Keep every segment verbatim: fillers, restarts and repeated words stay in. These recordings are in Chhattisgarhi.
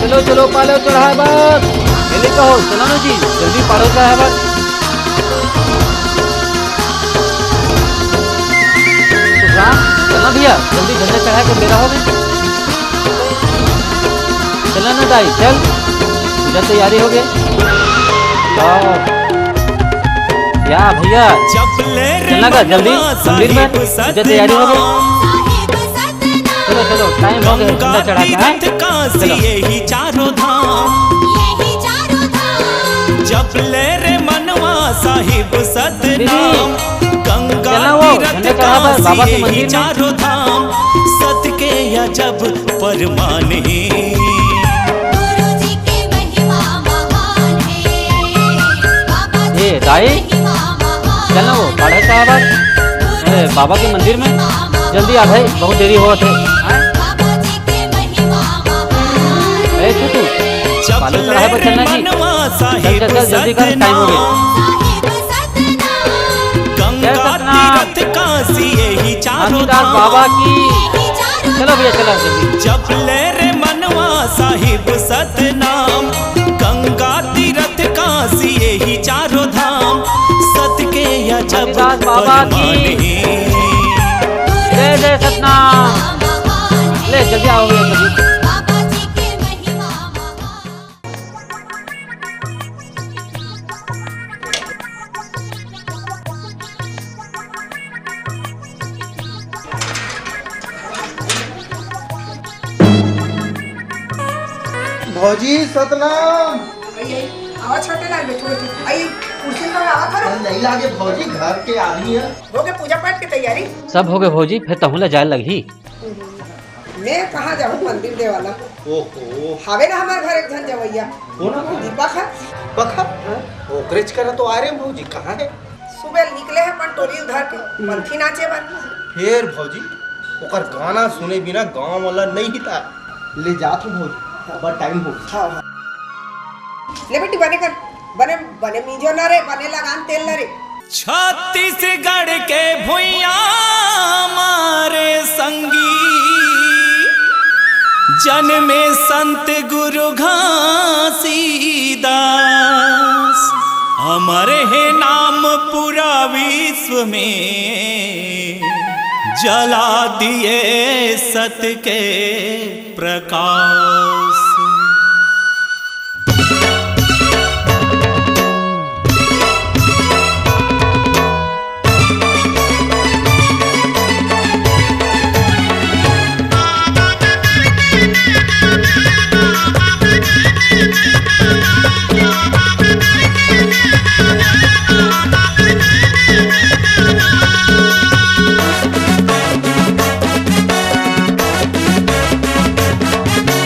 चलो, चलो, पालव चढ़ाय बर। जल्दी कहो, चलो ना जी, जल्दी पालव चढ़ाय बर। सुखराम, चलना भैया, जल्दी झंडा चढ़ाय के बेरा होगे। चलना ना दाई, चल, पूजा तैयारी होगे। या भैया, चलना का जल्दी मंदिर में, पूजा तैयारी होगे। चलो, चलो, टाइम होगे, झंडा चढ़ाय के, हाँ? चलो। यही चारों धाम, यही चारों धाम। जप ले रे मनवा साहिब सतनाम। दीदी, गंगा चलना वो तीरथ झंडा चढ़ाय बर बाबा के मंदिर में। चारों धाम, सत के अजब परमान हे। गुरु जी के महिमा महान हे, बाबा जी ए, के दाई, महिमा महान चलना वो बाढ़ा साहब, ए, बाबा के मंदिर में जल्दी आ भाई, बहुत देरी होत हे। ए, छोटू, पालव चढ़ाय बर चलना जी। चल, चल, चल, जल्दी कर, टाइम होगे। गंगा तीरथ काशी यही चारों धाम। बाबा की। चलो भैया, चलो जल्दी। जप ले रे मनवा साहिब सतनाम, गंगा तीरथ काशी यही चारों धाम, सत के अजब परमान हे। जय जय सतनाम। ले जल्दी आओ भैया, जल्दी। भौजी सतनाम। आई, आई, आवा छोटे लाल, बैठो, बैठो। आई, कुर्सी पर आवा करो। अरे नहीं लागे भौजी, घर के आदमी हे। होगे पूजा पाठ के तैयारी? सब होगे भौजी, फेर तहूँ ला जाय लगही। मैं कहाँ जाहूँ मंदिर देवाला? ओहो। हावे ना हमर घर एक झन जवैया। कोन हे? दीपक हे। दीपक हे? हाँ। ओकरेच करा तो आय रेहेंव भौजी, कहाँ हे? सुबह निकले हे अपन टोली ल धर के, पंथी नाचे बर। फेर भौजी, ओकर गाना सुने बिना गाँव वाला नइ हिता। ले जात हूँ भौजी, अब्बड़ टाइम होगे। हाँ, हाँ। ले बेटी, बने कर, बने, बने मीजो ना रे, बने लगान तेल ना रे। छत्तीसगढ़ के भुइयां मारे संगी, जनमे संत गुरु घासीदास। अमर हे नाम पूरा विश्व में, जला दिए सत के प्रकाश।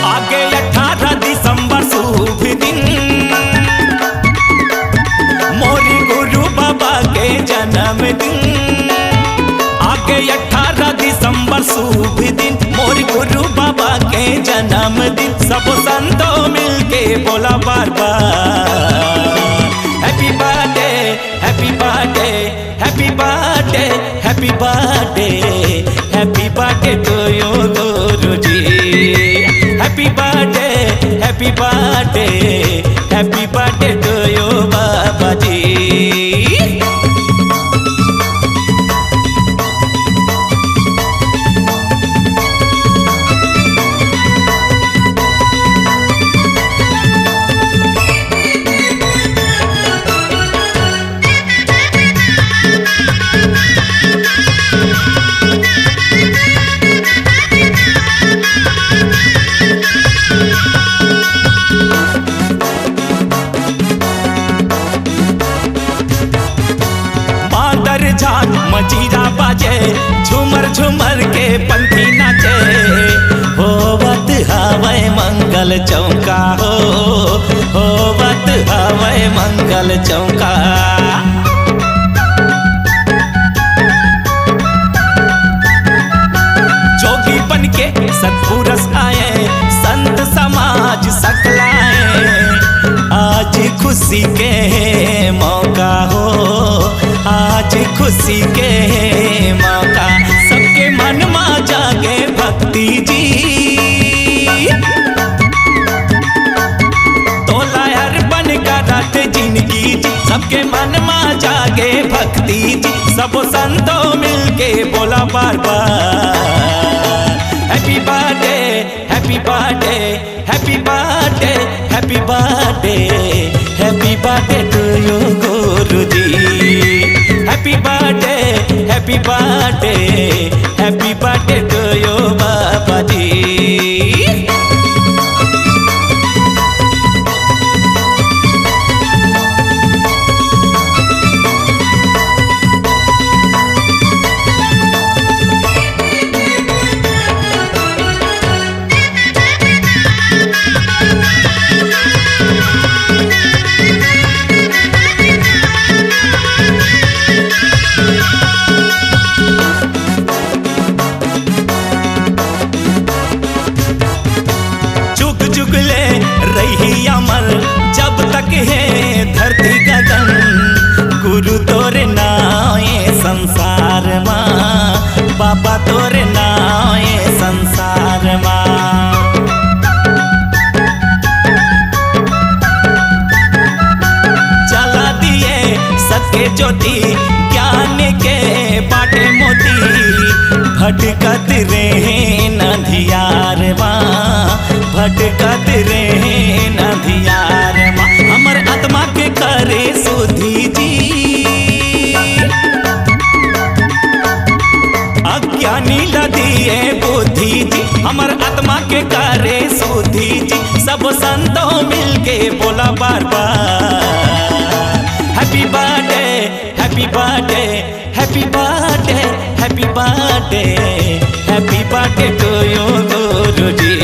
आगे अठारह दिसंबर शुभ दिन, मोरी गुरु बाबा के जन्मदिन। आगे अठारह दिसंबर शुभ दिन, मोरी गुरु बाबा के जन्मदिन। सब संतो मिलके बोला बार बार, Happy birthday, happy birthday, happy birthday, happy birthday, happy birthday to you, गुरुजी। Happy birthday, happy birthday, happy birthday to you, बाबा जी। बादर झात मजीरा बाजे, झूमर झूमर के पंथी नाचे। होवत हवय मंगल चौका, चौका। जोगी बन के सतपुरस आए, संत समाज सकलाए। आज खुशी के मौका हो, आज खुशी के मौका। सबके मन मा जागे भक्ति जी, तोला अर्पण करत जिंदगी जी। सबके मन मा जागे भक्ति जी, सब संतो मिलके बोला बार बार, Happy birthday, happy birthday, happy birthday, happy birthday, happy birthday to you Guru ji. Happy birthday, happy birthday, happy birthday to you बाबा जी। जुग जुग ले रही अमर, जब तक है धरती गगन। गुरु तोरे नावे संसार मा, बाबा तोरे नावे संसार मा। जला दिए सत्य ज्योति, ज्ञान के बाटे मोती। भटकत रहे अंधियार मा, भटकत रहे अंधियार मा। हमर आत्मा के करे शुद्धि जी, अज्ञानी ला दिए बुद्धि जी। हमर आत्मा के करे शुद्धि जी, सब संतो मिलके बोला बार बार, Happy birthday, happy birthday, happy birthday, happy birthday, happy birthday to you Guru ji.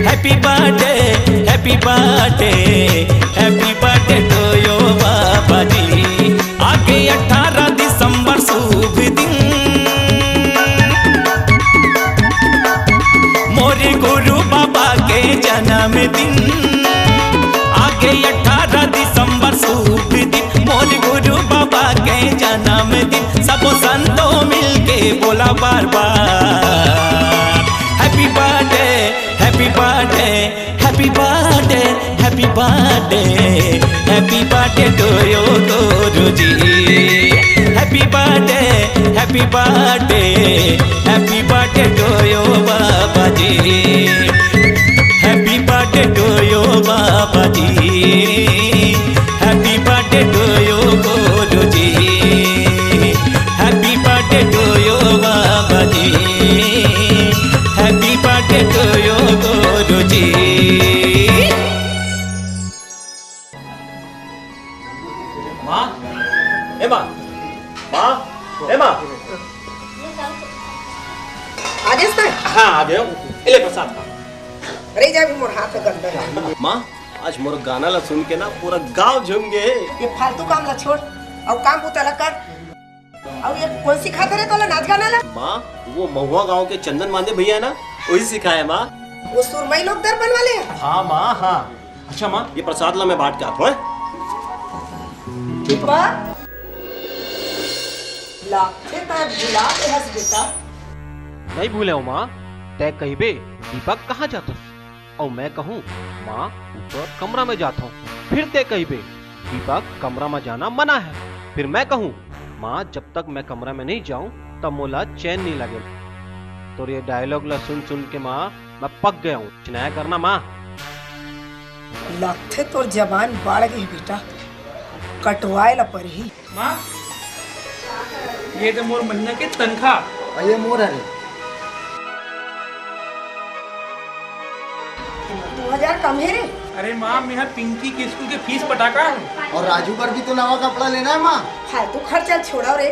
Happy birthday, happy birthday, happy birthday to you बाबा जी। आगे अठारह दिसंबर शुभ दिन, मोरे गुरु बाबा के जन्मदिन। आगे अठारह दिसंबर शुभ दिन, मोरे गुरु बाबा के जन्मदिन। सबो संतो मिलके बोला बार बार, Happy birthday, happy birthday, happy birthday, happy birthday, happy birthday to you Guru ji. Happy birthday, happy birthday, happy birthday to you Baba ji. Happy birthday to you Baba ji. Happy birthday to you Guru ji. Happy birthday to you Baba ji. Happy birthday to you गुरु जी। माँ, ए माँ, माँ, ए माँ। आ गए सर? हाँ, आ गए हो। ए ले प्रसाद खा। अरे जा, भी मोर हाथ गंदा है। माँ, आज मोर गाना ला सुन के ना पूरा गांव झूम गए। ये फालतू काम ला छोड़, अउ काम बुता ला कर। अउ ये कोन सिखात रहे तोला नाच गाना ला? माँ, वो महुआ गांव के चंदन मांझी भैया है ना, वही सिखाए माँ। वो सुरमई लोग दर्पण वाले हैं? हाँ माँ, हाँ। अच्छा माँ, ये प्रसाद ला मैं बांट के आत हों। दीपक, लागथे तैं भुला गे हस बेटा। नइ भूलेंव माँ, तैं कहिबे, दीपक कहाँ जाथस? अउ मैं कहूँ, माँ, ऊपर कमरा में जाथंव। फिर तैं कहिबे, दीपक, कमरा में जाना मना है। फिर मैं कहूँ, माँ, जब तक मैं कमरा में नहीं जाऊँ, तब मोला चैन नहीं लगे। तोर ये dialogue ला सुन सुन के माँ, मैं पक गया हूँ। चिनाया करना माँ। लगथे तोर जबान बाढ़ गई बेटा, कटवाए ला परही। माँ, ये तो मोर महीना के तनखा। अउ ये मोर हरे। दू हजार कम हे रे। अरे माँ, मेंहा पिंकी के स्कूल के फीस पटाका। अउ राजू बर भी तो नवा कपड़ा लेना है माँ। फालतू खर्चा छोड़ा रे,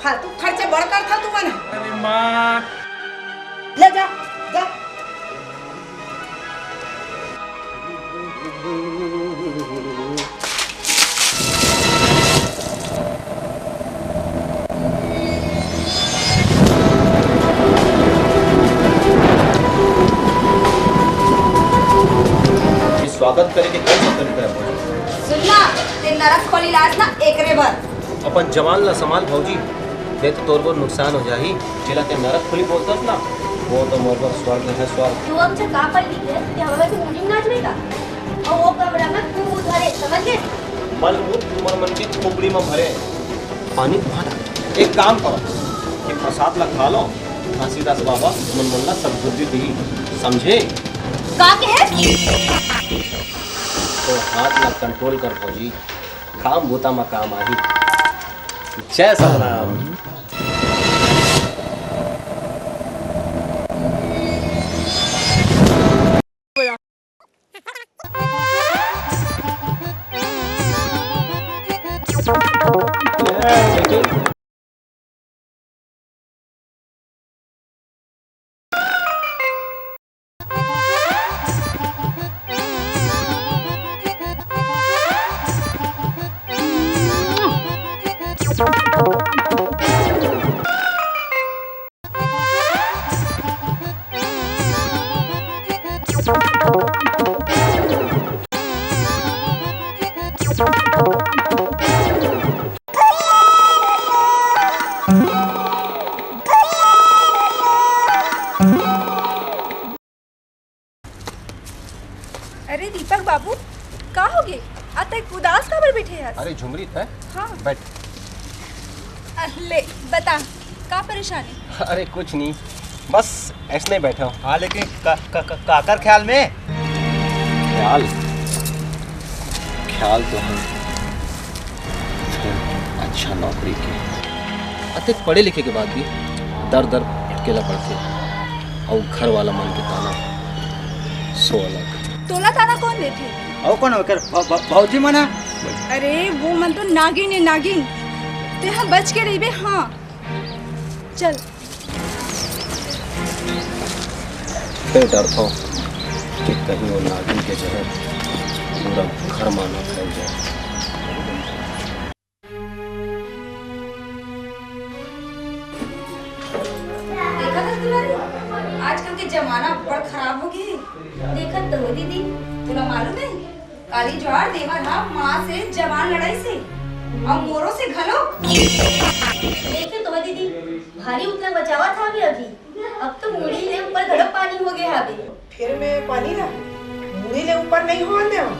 फालतू खर्चा बड़ करथा तुमन। अरे माँ। ले जा, जा। सुन ना, ते नरक खोली लास ना एकरे बर। अपन जवान ला संभाल भौजी, नहीं तो तोर बर नुकसान हो जाही। जेला ते नरक खोली बोलतस ना, वो तो मोर बर स्वर्ग है, स्वर्ग। तू अब से का पढ़ लिख ले, ते हमर से मुड़ी नाच लेगा। और वो कमरा में तू मुंह धरे, समझ गए? मल मुंह तुमर मन के खोपड़ी में भरे। पानी बहुत आ। एक काम करो, ये प्रसाद ला खा लो, घासीदास बाबा तुमन मन ला सद्बुद्धि दी, समझे? का कहे? तो हाथ ला कंट्रोल कर भौजी, काम बूता मा काम आही। जय सतनाम। अरे दीपक बाबू, का हो गे? अतक उदास काबर बैठे हस? अरे झुमरी, तै हाँ। बैठ। अ, ले, बता, का परेशानी? अरे कुछ नहीं, बस ऐसने बैठा हूँ। हाँ, लेकिन का, का, का, काकर ख्याल में? ख्याल, ख्याल तो है, फिर अच्छा नौकरी के। अतेक पढ़े लिखे के बाद भी दर दर भटकेला पड़थे, अउ घर वाला मन के ताना सो अलग। तोला ताना कौन देथे? अउ कौन ओकर भ-, भ-, भौजी मन ह? अरे वो मन तो नागिन ए नागिन, तेहा बच के रहिबे। हाँ चल। फेर डरथंव कि कहीं वो नागिन के जहर पूरा घर मा ना फैल जाए। देखत हस दुलारी, आजकल के जमाना बड़ खराब हो गे हे। देखत तो हो दीदी। तोला मालूम हे, काली जुआर देवर हा माँ से जबान लड़ाइस हे, अउ मोरो से घलो। देखे तो हो दीदी, भारी उतना बचावत हावे अभी, अब तो मुड़ी ले ऊपर घलो पानी हो गे हावे। फेर मैं पानी ला मुड़ी ले ऊपर नहीं होवन देवंव।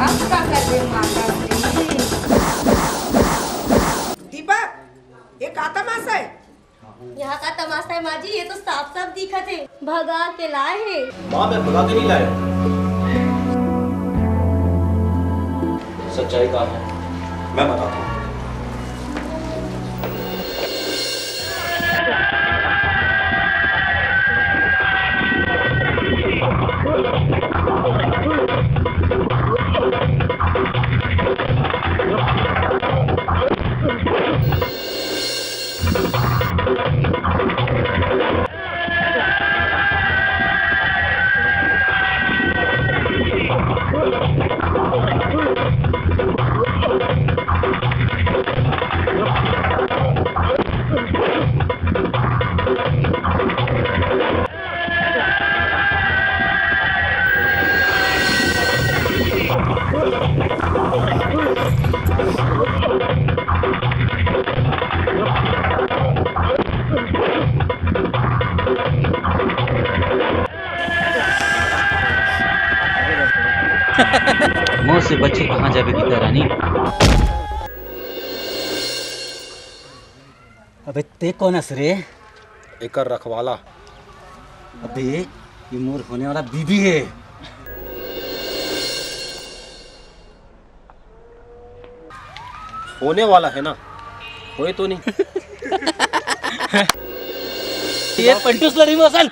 अब का करबे माता श्री? दीपक, ये का तमाशा हे? यहाँ का तमाशा हे माँ जी, ये तो साफ साफ दिखत हे, भगा के लाए हे। माँ, मैं भगा के नहीं लाया। सच्चाई का हे, मैं बताता हूँ। मोर से बच के कहाँ जाबे गीता रानी? अबे ते कौन हस रे? एकर रखवाला। अबे ये मोर होने वाला बीबी हे। होने वाला हे ना, होए तो नहीं। ये पंटूस लड़ी मौसन।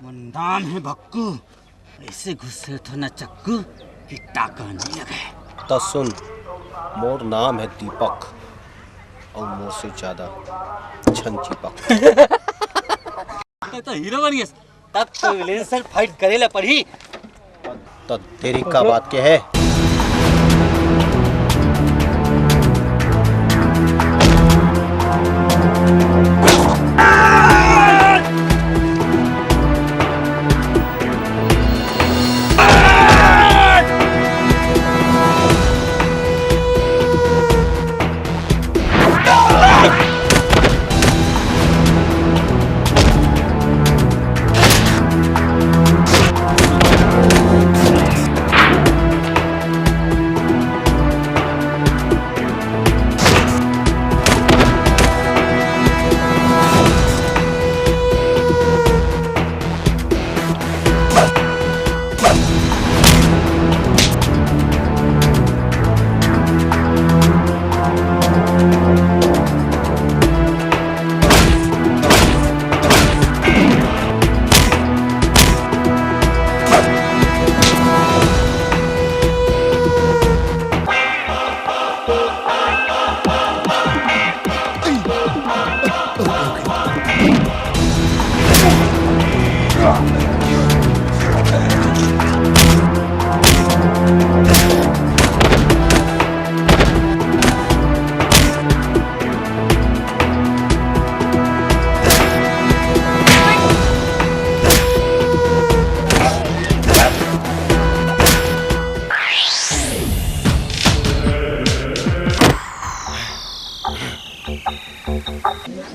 मोर नाम हे भक्कू, ऐसे घुसेरथंव ना चक्कू कि टाका नहीं लगे। त सुन, मोर नाम हे दीपक, अउ मोर से ज्यादा छन चिपक। तब तो हीरो बन गेस। तब तो विलेन से फाइट करे ला पड़ही। तो देरी का बात के है?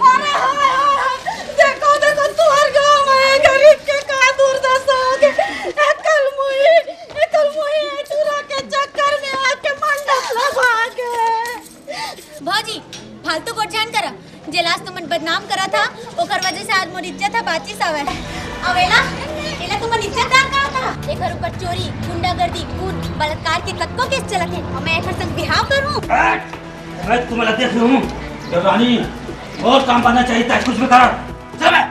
अरे हाय, हाय, हाय, देखो, देखो, तुहर गाँव में गरीब के का दुर्दशा हो गे। ए कलमुही, ए कलमुही, ए टूरा के चक्कर में आके मंडप लगा गे। भौजी, फालतू गोठ झन करा। जेला आज तुमन बदनाम करा था, ओकर वजह से आज मोर इज्जत ह बाचिस हवय। अउ एला, एला तुमन इज्जतदार कहा था। एकर ऊपर चोरी, गुंडागर्दी, खून, बलात्कार के कतको केस चलत हे। अउ मैं एकर संग बिहाव करहूँ? मैं तुम्हें देख रही हूँ, देवरानी, और काम बनना चाहिए था, कुछ भी करो। चल बे।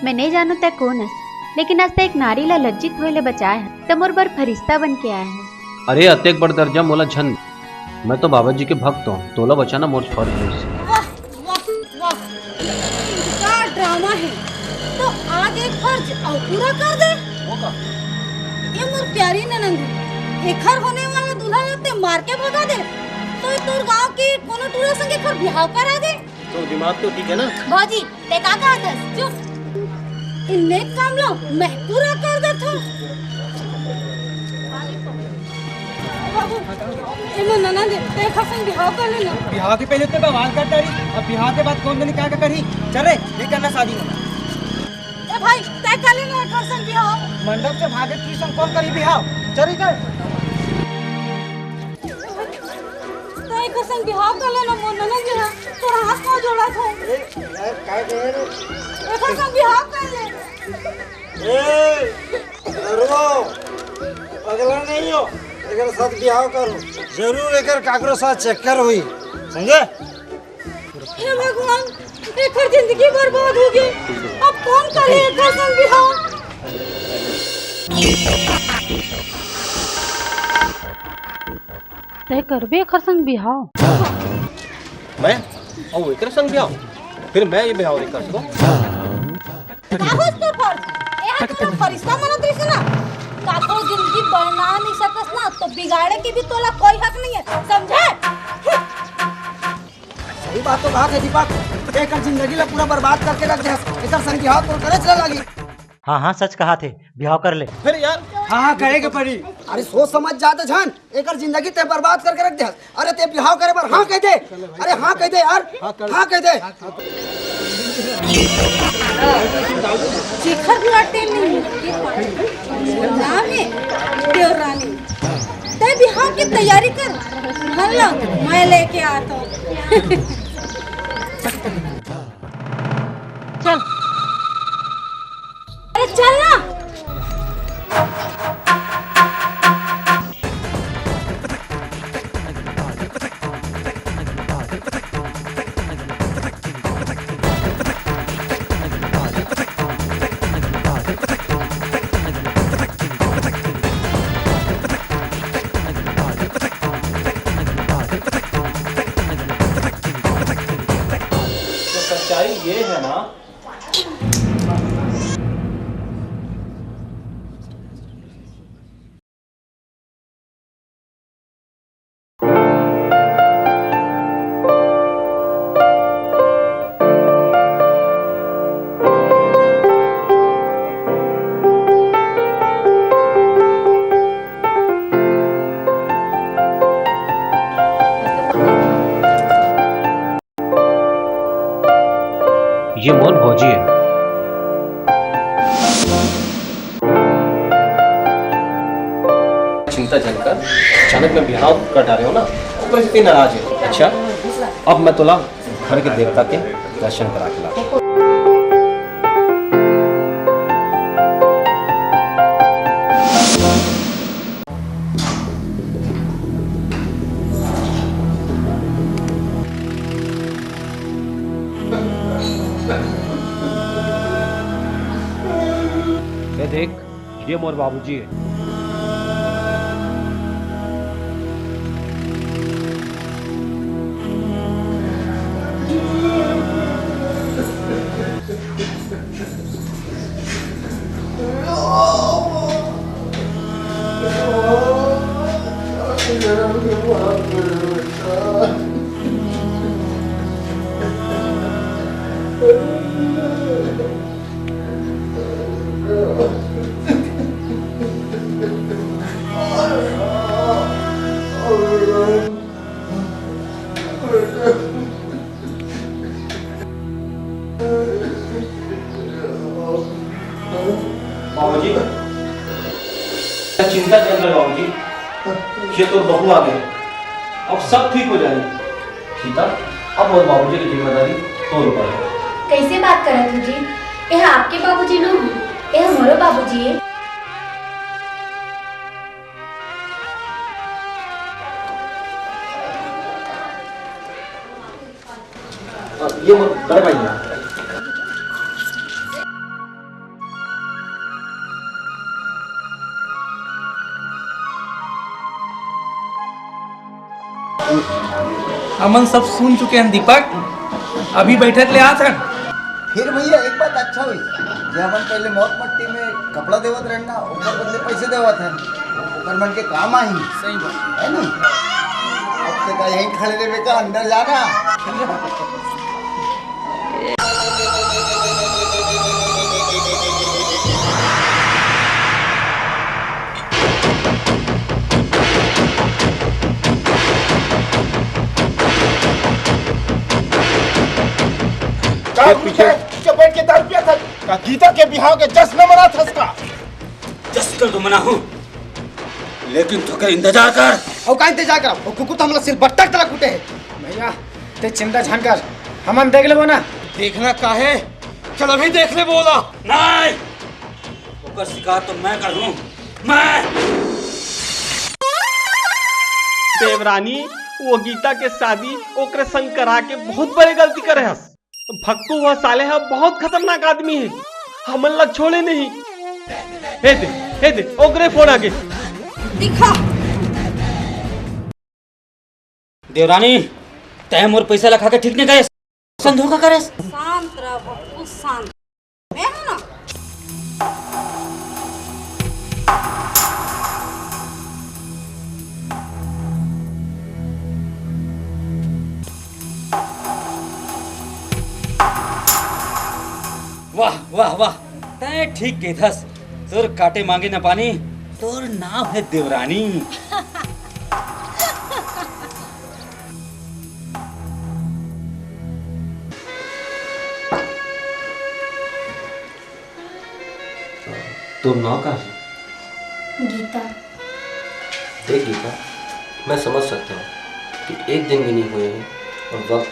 मैं नइ जानव तैं कोन हस, लेकिन आज तैं एक नारी ला लज्जित होए ले बचाए हस, त मोर बर फरिश्ता बन के आए हस। अरे, अतेक बड़ दर्जा मोला झन दे। मैं तो बाबा जी के भक्त हूँ, तोला बचाना मोर फर्ज है। वाह, वाह, वाह। का ड्रामा है। तो आज एक फर्ज अउ पूरा कर दे। वो का? ये मोर प्यारी ननंद है। एखर होने वाला दूल्हा ला ते मार के भगा दे। तो तोर गांव के कोनो टूरा संग एखर बिहाव करा दे। तो दिमाग तो ठीक है ना? भौजी, ते का कहत हस? चुप। इ नेक काम ला मैं पूरा कर देथव। ए मोर ननद, ते एखर संग बिहाव कर लेना। बिहाव के पहले तो बवाल करत रही, अब बिहाव के बाद कोन जनी का का करही? चल रे, नहीं करना शादी में। ए भाई, ते कर लेना एखर संग बिहाव। मंडप से भागे टूरी संग कोन करही बिहाव? चल इधर। तैं एकर संग बिहाव कर लेना, मोर ननद जी हा तोर हाथ पाँव जोड़त हे। ए, यार, का कहे रे? एकर संग बिहाव कर ले। ए, डरवा, पगला नहीं हो, एकर साथ बिहाव करो। जरूर एकर काकरो साथ चक्कर हुई, समझे? हे भगवान, एकर जिंदगी बर्बाद हो गई। अब कोन करे एकर संग बिहाव? तैं करबे एकर संग बिहाव? मैं? अउ एकर संग बिहाव? फिर मैं ये बिहाव नहीं कर सकूं। का होस तोर फर्ज? ए हा तोला फरिश्ता मानत रहिस ना? काकरो जिंदगी बना नहीं सकस ना, तो बिगाड़े के भी तोला कोई हक नहीं है, समझे? सही बात तो कहा थे दीपक, एकर जिंदगी ला पूरा बर्बाद करके रख दे, एकर संग बिहाव तोर करे चला लागी। हाँ, हाँ, सच कहा थे, बिहाव कर ले। फिर यार। हाँ, हाँ, करे के पड़ी। अरे सोच समझ जा त झन, एकर जिंदगी ते बर्बाद करके रख दे। अरे ते बिहाव करे बर हाँ कह दे। अरे हाँ कह दे यार, हाँ कह दे। जेखर लटे नहीं, नाम है देवरानी। ते बिहाव की तैयारी कर, हल्ला मैं लेके आता हूँ। चल। अरे चल ना। ये है ना। ये मोर भौजी है। चिंता झन कर, अचानक मैं बिहाव कर डारे हंव ना, ओकर सेती नाराज है। अच्छा, अब मैं तोला घर के देवता के दर्शन करा के लाहूं। ये देख, ये मोर बाबूजी है। बाबूजी, चिंता झन कर बाबूजी, ये तोर बहू आ गे, अब सब ठीक हो जाही। सीता, अब मोर बाबूजी के जिम्मेदारी तोर ऊपर है। कइसे बात करत हो जी? एह आपके बाबूजी नो हे, एह मोरो बाबूजी हे। ये मोर बड़े भाई हे। हमन सब सुन चुके हन दीपक, अभी बइठत ले आत हन। फिर भैया एक बात अच्छा होइस, जे हमन पहले मौत मट्टी में कपड़ा देवत रहेन ना, ओकर बदले पैसे देवत हन, ओकर मन के काम आही। सही बात। है नी? अब तो का यहीं खड़े रहे का, अंदर जाना। का पीछे बैठ के दारू पिया था? का गीता के बिहाव के जश्न मनात हस का? जश्न तो मनाहूं, लेकिन थोकर इंतजार कर। अउ का इंतजार करब? वो कुकुर तो हमला सिल बट्टा तला कूटे हे। भैया, ते चिंता झन कर, हमन देख लेबो ना। देखना का हे? चल अभी देख लेबो ओला। नहीं, ओकर शिकार तो मैं करहूं, मैं। देवरानी, वो गीता के शादी ओकरे संग करा के बहुत बड़े गलती करे हस। भक्कू, वह साले ह बहुत खतरनाक आदमी हे, हमन ला छोड़े नहीं। हे दे, हे दे, ओकरे फोन आगे। दिखा। देवरानी, तैं मोर पैसा ला खा के ठीक नहीं करे, संग धोखा करे। शांत रह भक्कू, शांत। मैं हूं ना। वाह, वाह, वाह, तैं ठीक कहिथस। तोर काटे मांगे न पानी, तोर नाम हे देवरानी। तोर नाव का हे? गीता। देख गीता, मैं समझ सकता हूँ कि एक दिन भी नहीं हुए हैं और वक्त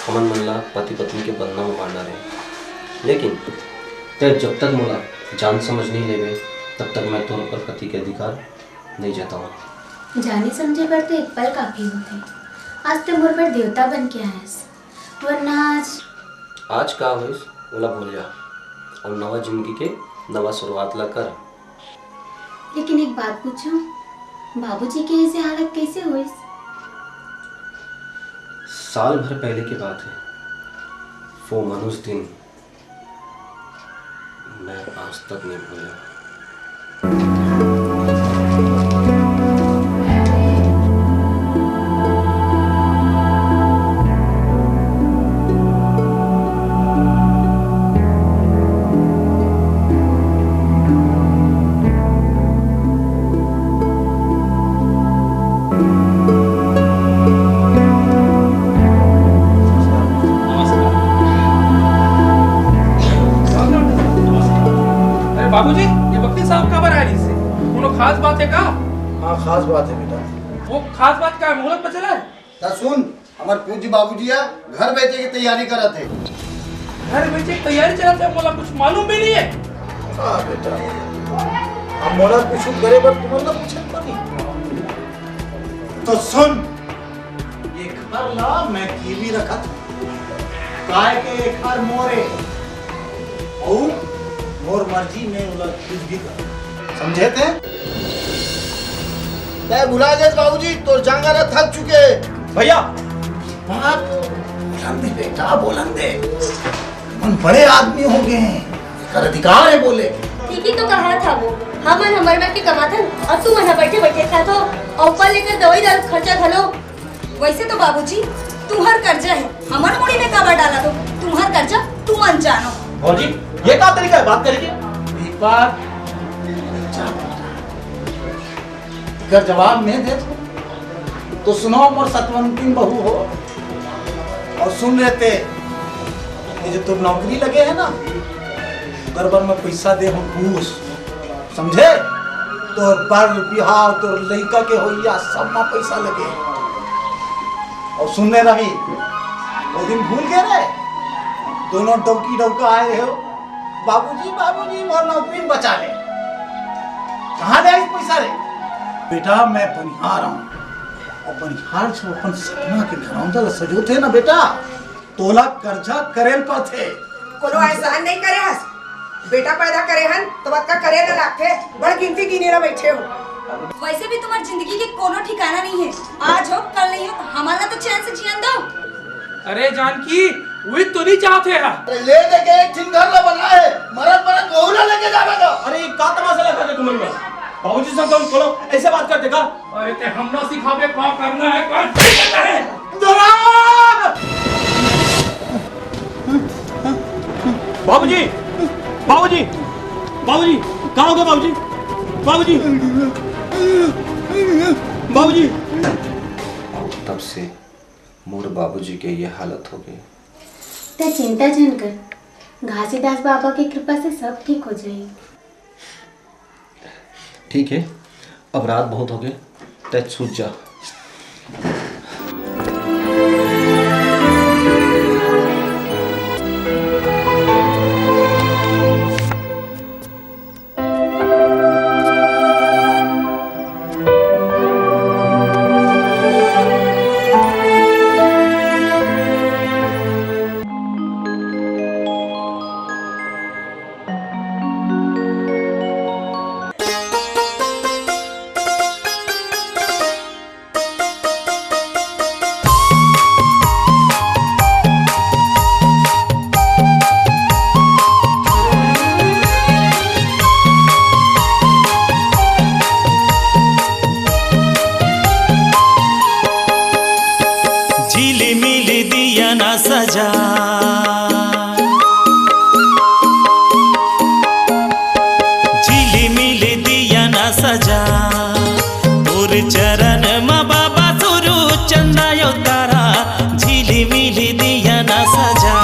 हमन मन ला पति पत्नी के बंधना में बांध डारे, लेकिन तै जब तक मोला जान समझ नहीं लेबे, तब तक मैं तोर ऊपर पति के अधिकार नहीं जताऊँ। जाने समझे बर तो एक पल काफी होथे। आज तो मोर बर देवता बन के आयस, वरना आज आज का होइस, ओला भूल जा अउ नवा जिंदगी के नवा शुरुआत ला कर। लेकिन एक बात पूछूं, बाबूजी के ऐसे हालत कैसे होइस? साल भर पहले की बात है। वो मनुष्य दिन मैं आज तक नहीं भूला। अरे बाबूजी, ये वकील साहब काबर आए रहिस हे? कोनो खास बात हे का? हाँ, खास बात हे बेटा। वो खास बात का हे? मुहूर्त बचल हे? त सुन, हमर पूज्य बाबूजी ह घर बेचे के तैयारी करत हे। घर बेचे के तैयारी चलत हे, मोला कुछ मालूम भी नहीं हे। हाँ बेटा, अब मोला कुछ करे बर तुमन ला पूछत तो नहीं। तो सुन, ये घर ला मैं गिरवी रखत हूँ, काय के ये घर मोरे, अऊ मोर मर्जी में ओला कुछ भी कर, समझे ते? तै भुला गेस बाबूजी, तोर जांगर ह थक चुके। भैया, बात बोलन दे बेटा, बोलन दे। हम बड़े आदमी हो गए हैं, एकर अधिकार है बोले के। ठीक ही तो कहा था वो, हमन हमर बर के कमाथन अउ तुमन ह बइठे बइठे खाथो, अउ ऊपर ले एकर दवई दारू खर्चा घलो। वइसे तो बाबूजी, तुम्हर करजा हे, हमर मुड़ी में काबर डालत हो? तुम्हर करजा तुमन जानो। भौजी, ये का तरीका हे बात करे के? दीपक, एकर जवाब मैं देत हूँ। तो सुनो मोर सतवंतिन बहू हो, अउ सुन रे ते, ये जो तोर नौकरी लगे हे ना, ओकर बर मैं पइसा दे हूँ घूस, समझे? तोर बर बिहाव, तोर लइका के होइया, सब मा पइसा लगे। अउ सुन रे रवि, वो दिन भूल गे रे, दोनों डौकी डौका आए रहे हो, "बाबूजी, बाबूजी, मोर नौकरी बचा ले।" कहाँ ले आइस पइसा रे? बेटा, मैं बनिहार हूँ, अउ बनिहार जो अपन सपना के घरौंदा ला सजोथे ना बेटा, तोला करजा करे ल परथे। कोनो एहसान नहीं करे हस, बेटा पैदा करे हन, तो अतका करे ला लागथे, बड़ गिनती गिने ला बइठे हो। वइसे भी तुम्हर जिंदगी के कोनो ठिकाना नहीं हे, आज हो, कल नहीं हो, तो हमन ला तो चैन से जियन दो। अरे जानकी, उही तो नहीं चाहत हे यार। अरे ले दे के एक ठिन घर ला बना हे, मरत मरत वहू ला लेके जाबे तो। अरे ये का तमाशा लगा दे तुमन में? बाबूजी से कौन बोलो, ऐसे बात करते का? अरे ते हमला सिखाबे का करना हे, का नहीं करना हे? बाबूजी, बाबूजी, बाबूजी, का हो गे बाबूजी? बाबूजी, बाबूजी। अउ तब से मोर बाबूजी के ये हालत हो गे। ते चिंता झन कर, घासीदास बाबा के कृपा से सब ठीक हो जाही। ठीक हे, अब रात बहुत हो गे, ते सूत जा। झिलिमिली दिया ना सजा, झिलिमिली दिया ना सजा, तोर चरण म बाबा सुरु चंदा यो तारा, झिलिमिली दिया ना सजा।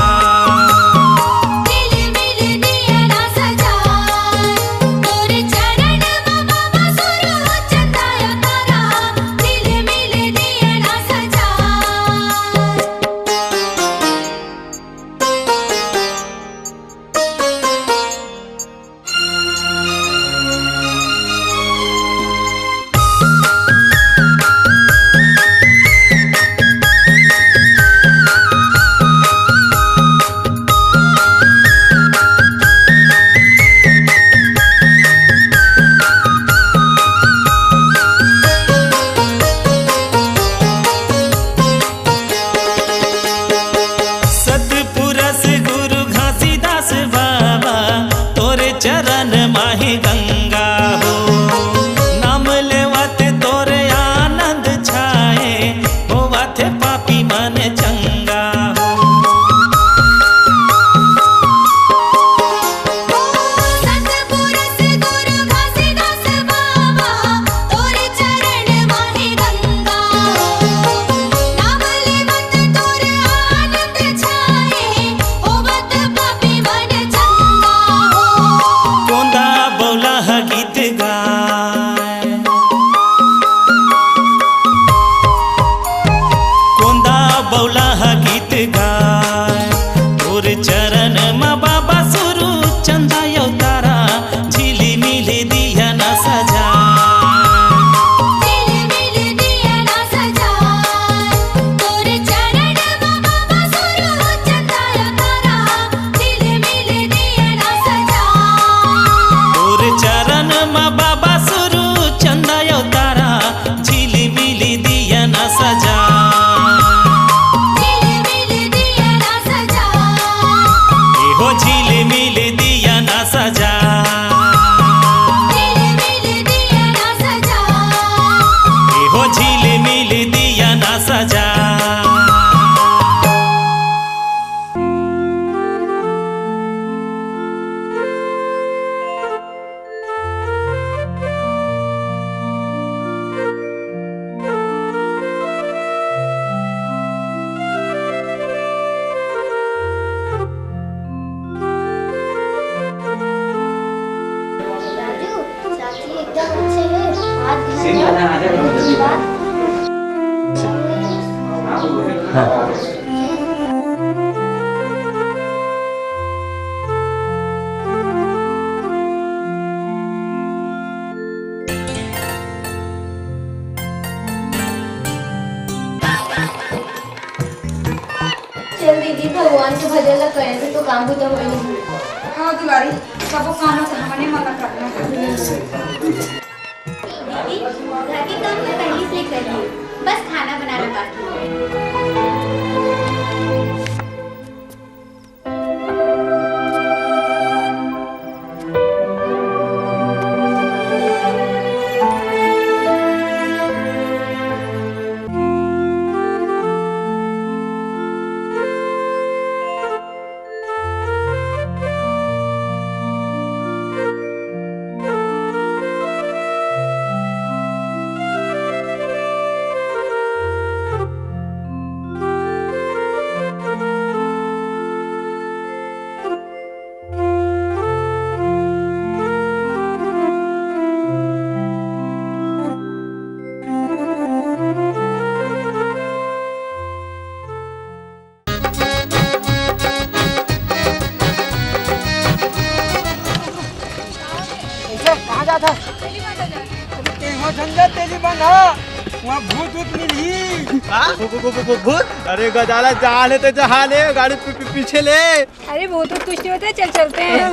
झिलिमिली दिया ना सजा, तोर चरण म बाबा सुरु चंदा यो तारा, झिलिमिली दिया ना सजा। चंगा हो। सतपुरुष गुरु घासीदास बाबा, तोर चरण माहे गंगा। नाम लेवत तोर आनंद छाए, होवत पापी मन चंगा हो। कोंदा बौला ह गीत गाए, कोंदा बौला ह गीत गाए, तोर चरण म बाबा सुरु चंदा अवतारा, झिलिमिली दिया न सजा। झिलिमिली दिया न सजा, तोर चरण म बाबा सुरु चंदा अवतारा, झिलिमिली दिया न सजा। तोर चरण म बाबा सुरु चंदा अवतारा, झिलिमिली दिया न सजा। झिलिमिली दिया न सजा। ए हो झिलिमिली दिया न सजा। झिलिमिली दिया न सजा। ए हो झिलिमिली दिया न सजा। राजू, चाची एकदम अच्छे हैं। आज घर जाओ, उसके बाद चल दीदी, भगवान के भजन ल करे से तो काम बुता होई नहीं। हाँ दुलारी, सबो काम तो हमने मन करना है। दीदी, घर के काम मैं पहले से ही कर ली, बस खाना बनाना बाकी है। कहाँ जात हस? अरे तेंगो झंझट तेली बंधा, वहाँ भूत भूत मिलही। का? भू-, भू-, भू-, भू-, भू-, भूत? अरे गजाला, जा ले ते जहा ले, गाड़ी पी-, पी-, पीछे ले। अरे भूत भूत कुछ नहीं होता है, चल चलते हैं।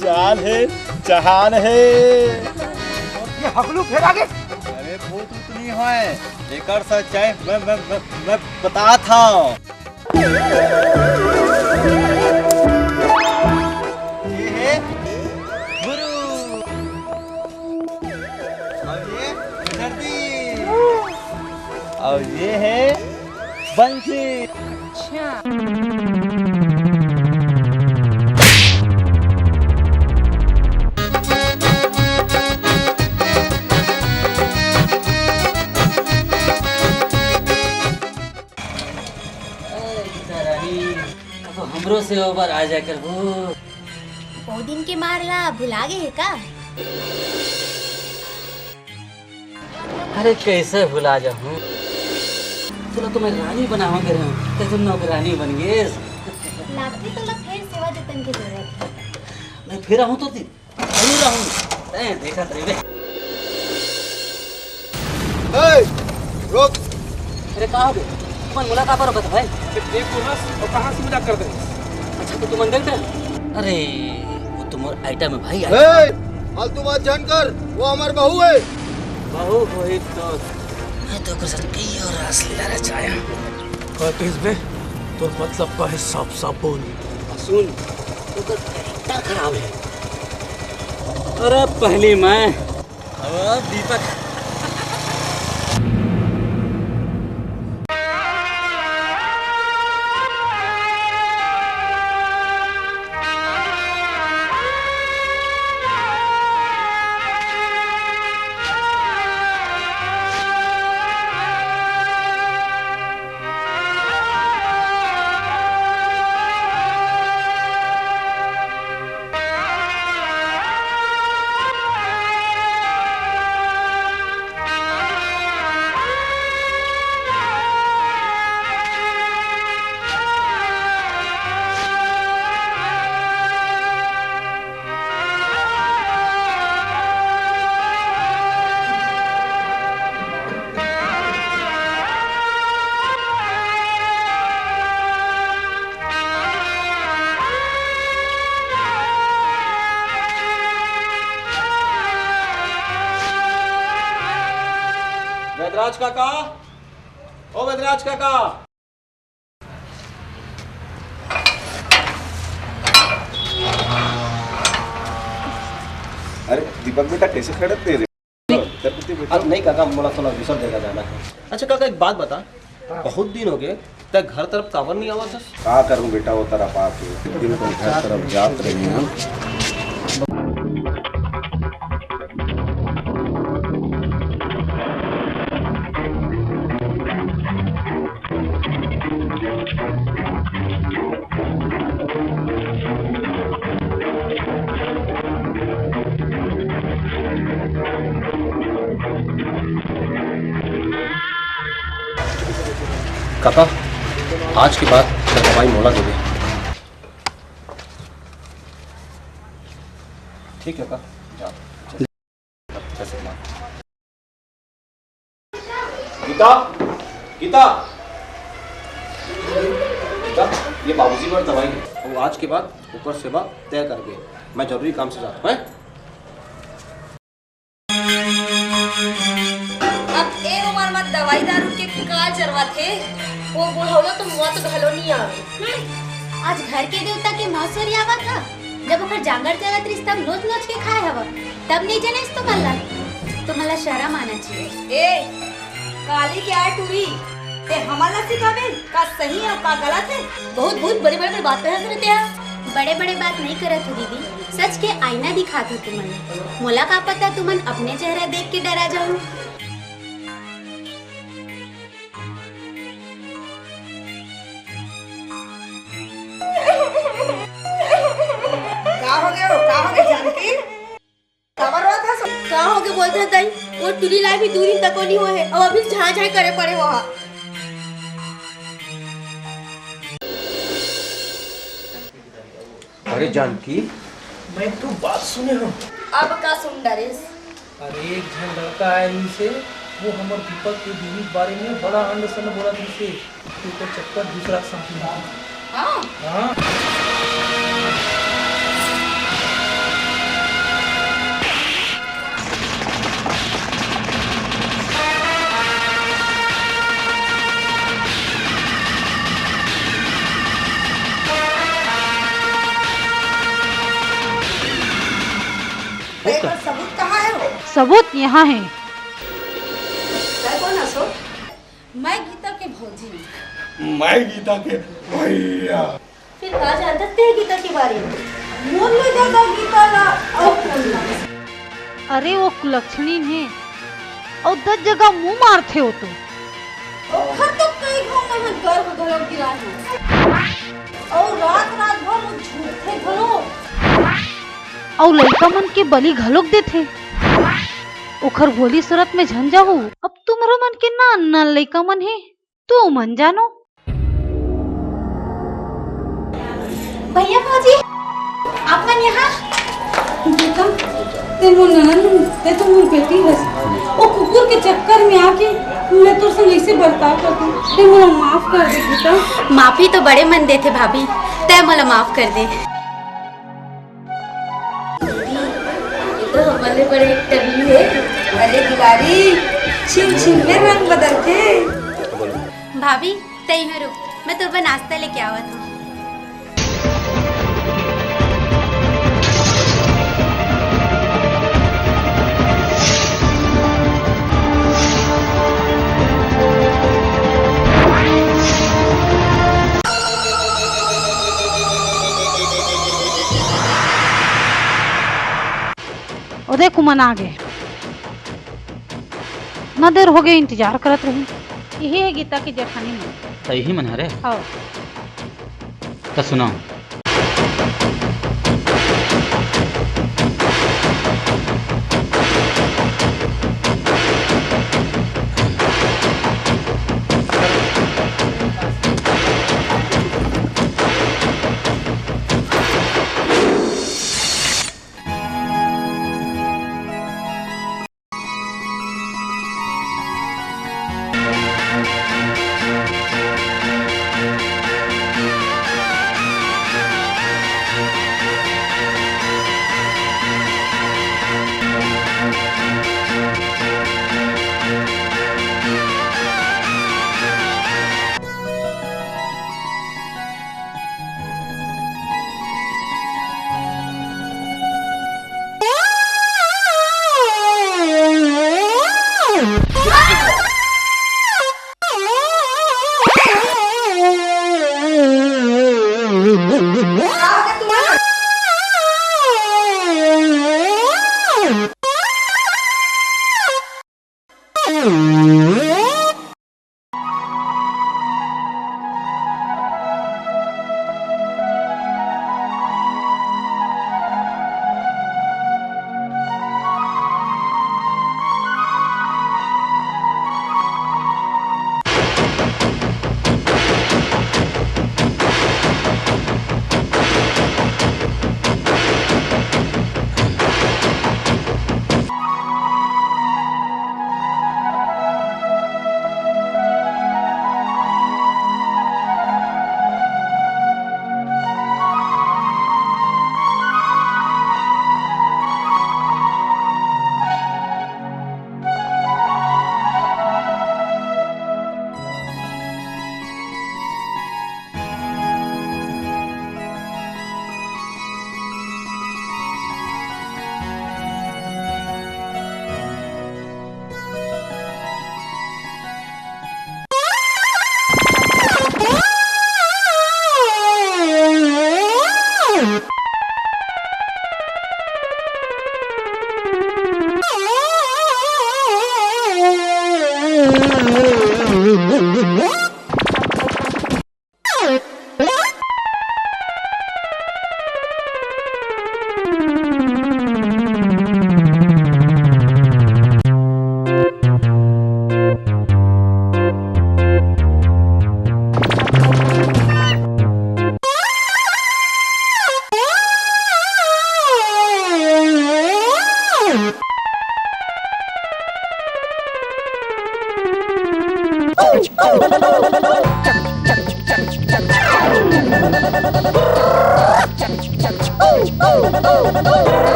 जान हे, जहान हे। ये हगलू फेर आगे। अरे भूत उतनी होय, एकर सच्चाई मैं, मैं, मैं, मैं बतात हँव। ये हे गुरु। अउ ये धरती। अउ ये हे बंसी। अच्छा। अरे गीता रानी, अब हमरो से ओ बार आ जा करबू। बहुत दिन के मार ला भुला गे हे का? अरे कैसे भुला जाहूँ? तोला तो मैं रानी बनावा के रहूँ, ते तो नौकरानी बन गेस। लागथे तोला फेर सेवा जतन के जरूरत हे। मैं फेर आहूँ तो ती-, जरूर आहूँ। तैं देखत रहिबे। ए, रुक। अरे का हो गे? मोला का बरोबर भाई? ये कोन हस अउ कहाँ से मजाक करत हस? अच्छा, तो तुमन देखते हैं? अरे, वो तो मोर आइटम है भाई, आइटम। ए, फालतू बात झन कर, वो हमर बहू है। बहू होही तो मैं तो ओकर साथ कई और रासलीला रचाया। का कहिस बे? तोर मतलब का है? साफ साफ बोल। सुन, ओकर character खराब है। अरे पहली मैं, अब दीपक। वैदराज काका, ओ वैदराज काका। अरे दीपक बेटा, कैसे खड़े थे रे? नहीं। तेरे को तो बेटा अब नहीं काका, मोला थोड़ा दूसर जगह जाना है। अच्छा काका, एक बात बता, बहुत दिन हो गए, तै घर तरफ काबर नहीं आवत हस? का करूं बेटा, वो तरफ आके दिन भर घर तरफ जात रहे हैं। काका, आज के बाद दवाई मोला देबे। ठीक है काका, जा। गीता, गीता, गीता, ये बाबूजी बर दवाई है। वो आज के बाद ओकर सेवा तय करबे। मैं जरूरी काम से जात हूँ, हैं? अब ए उमर म दवाई दारू के का जरूरत हे? वो बुढ़ौलो तो मौत घलो नहीं आवे। हम्म, आज घर के देवता के मौसरी आवत ह, जब ओकर जांगर चलत रिस तब नोच नोच के खाए हव, तब नहीं जनेस तुमन ला। तुमन ला शरम आना चाहिए। ए, काली के आय टूरी, ते हमन ला सिखाबे का सही अउ का गलत हे? बहुत बहुत बड़े बड़े बात करत रहे तेहा। बड़े बड़े बात नहीं करत हो दीदी, सच के आईना दिखात हो तुमन। मोला का पता तुमन अपने चेहरा देख के डरा जाहू। का हो गयो? का हो गयो जानकी? काबर रोत हस? का हो गयो बोलत हस दाई? वो टूरी ला भी दू दिन तको नहीं होए हे, अउ अभी झांय झांय करे पड़े वो हा। अरे जानकी, मैं तो बात सुने हूँ। अब का सुन डरेस? अरे एक झन लड़का आए रहिस हे, वो हमर दीपक के बीवी के बारे में बड़ा अंड संड बोलत रहिस हे। तू तो चक्कर दूसरा के साथ में। हाँ? हाँ। तेरे पास सबूत कहाँ है वो? सबूत यहाँ है। तै कोन हस? मैं गीता के भौजी। मैं गीता के भैया। फिर का जानत हस गीता के बारे में? मोर ले ज्यादा गीता ला अउ कोन ला? अरे वो कुलक्षणी हे, अउ दस जगह मुंह मारथे वो तो। ओखर तो कई घांव में गर्भ घलो गिराए हंव। अउ रात रात भर वो झूठथे घलो। अउ लइका मन के बलि घलोक देथे। ओखर भोली सूरत में झन जाहू। अब तुमरो मन के नान नान लइका मन हे, तुमन जानो। भैया भौजी, आप मन यहाँ? गीता, ते मोर ननद, ते तो मोर बेटी हस। ओ कुकुर के चक्कर में आके मैं तोर संग ऐसे बर्ताव करती। ते मोला माफ कर दे गीता। माफी तो बड़े मन देथे भाभी, तै मोला माफ कर दे। ये तो हमर ले बड़े टगली हे। अरे दुलारी, छिन छिन में रंग बदलथे। भाभी, तै इहाँ रुक, मैं तोर बर नाश्ता लेके आवत हूँ। ओ देख, उमन आ गे। ना देर हो गई, इंतजार करत रही। यही है गीता की जेठानी मन। त यही मन हरे? हाँ। त सुनाओ।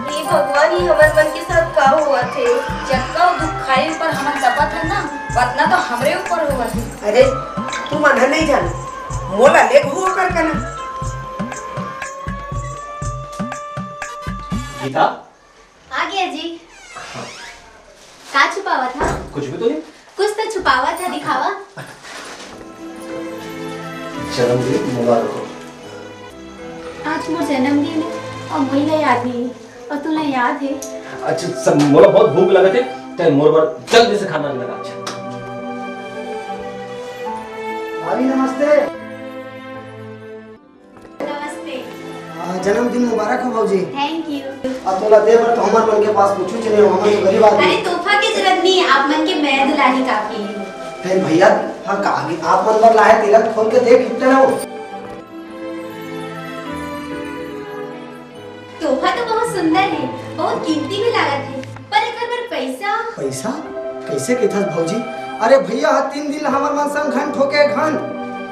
हे भगवान, ये हमर मन के साथ का होवत हे? जतका दुख खाए ऊपर हमन तपत हन ना, वतना तो हमरे ऊपर होवत हे। अरे, तुमन ह नइ जानो, मोला ले घूम ओकर कना। गीता। आ गया जी। का छुपावा था? कुछ भी तो नहीं। कुछ तो छुपावा था, दिखावा। जन्मदिन मुबारक हो। आज मोर जन्मदिन है और मोला याद नहीं है, और तुला याद है? अच्छा, सब मोला बहुत भूख लगत है, ते मोर बर जल्दी से खाना लगा। अच्छा। भाभी नमस्ते। नमस्ते। आ, जन्मदिन मुबारक हो भौजी। Thank you। अब तोला दे बर तो हमर मन के पास कुछ नहीं, हमन तो गरीब आदमी। अरे, तोहफा के जरूरत नहीं, आप मन के मया दुलारी काफी है। फिर भैया, हाँ, का, आप मन बर लाए, तेला खोल के देख, गिफ्ट है वो। तोहफा तो बहुत सुंदर है, बहुत कीमती भी लागत है, पर एकर बर पैसा? पैसा? कैसे कहिथस भौजी? अरे भैया ह तीन दिन हमर मन संग घन ठोके घन,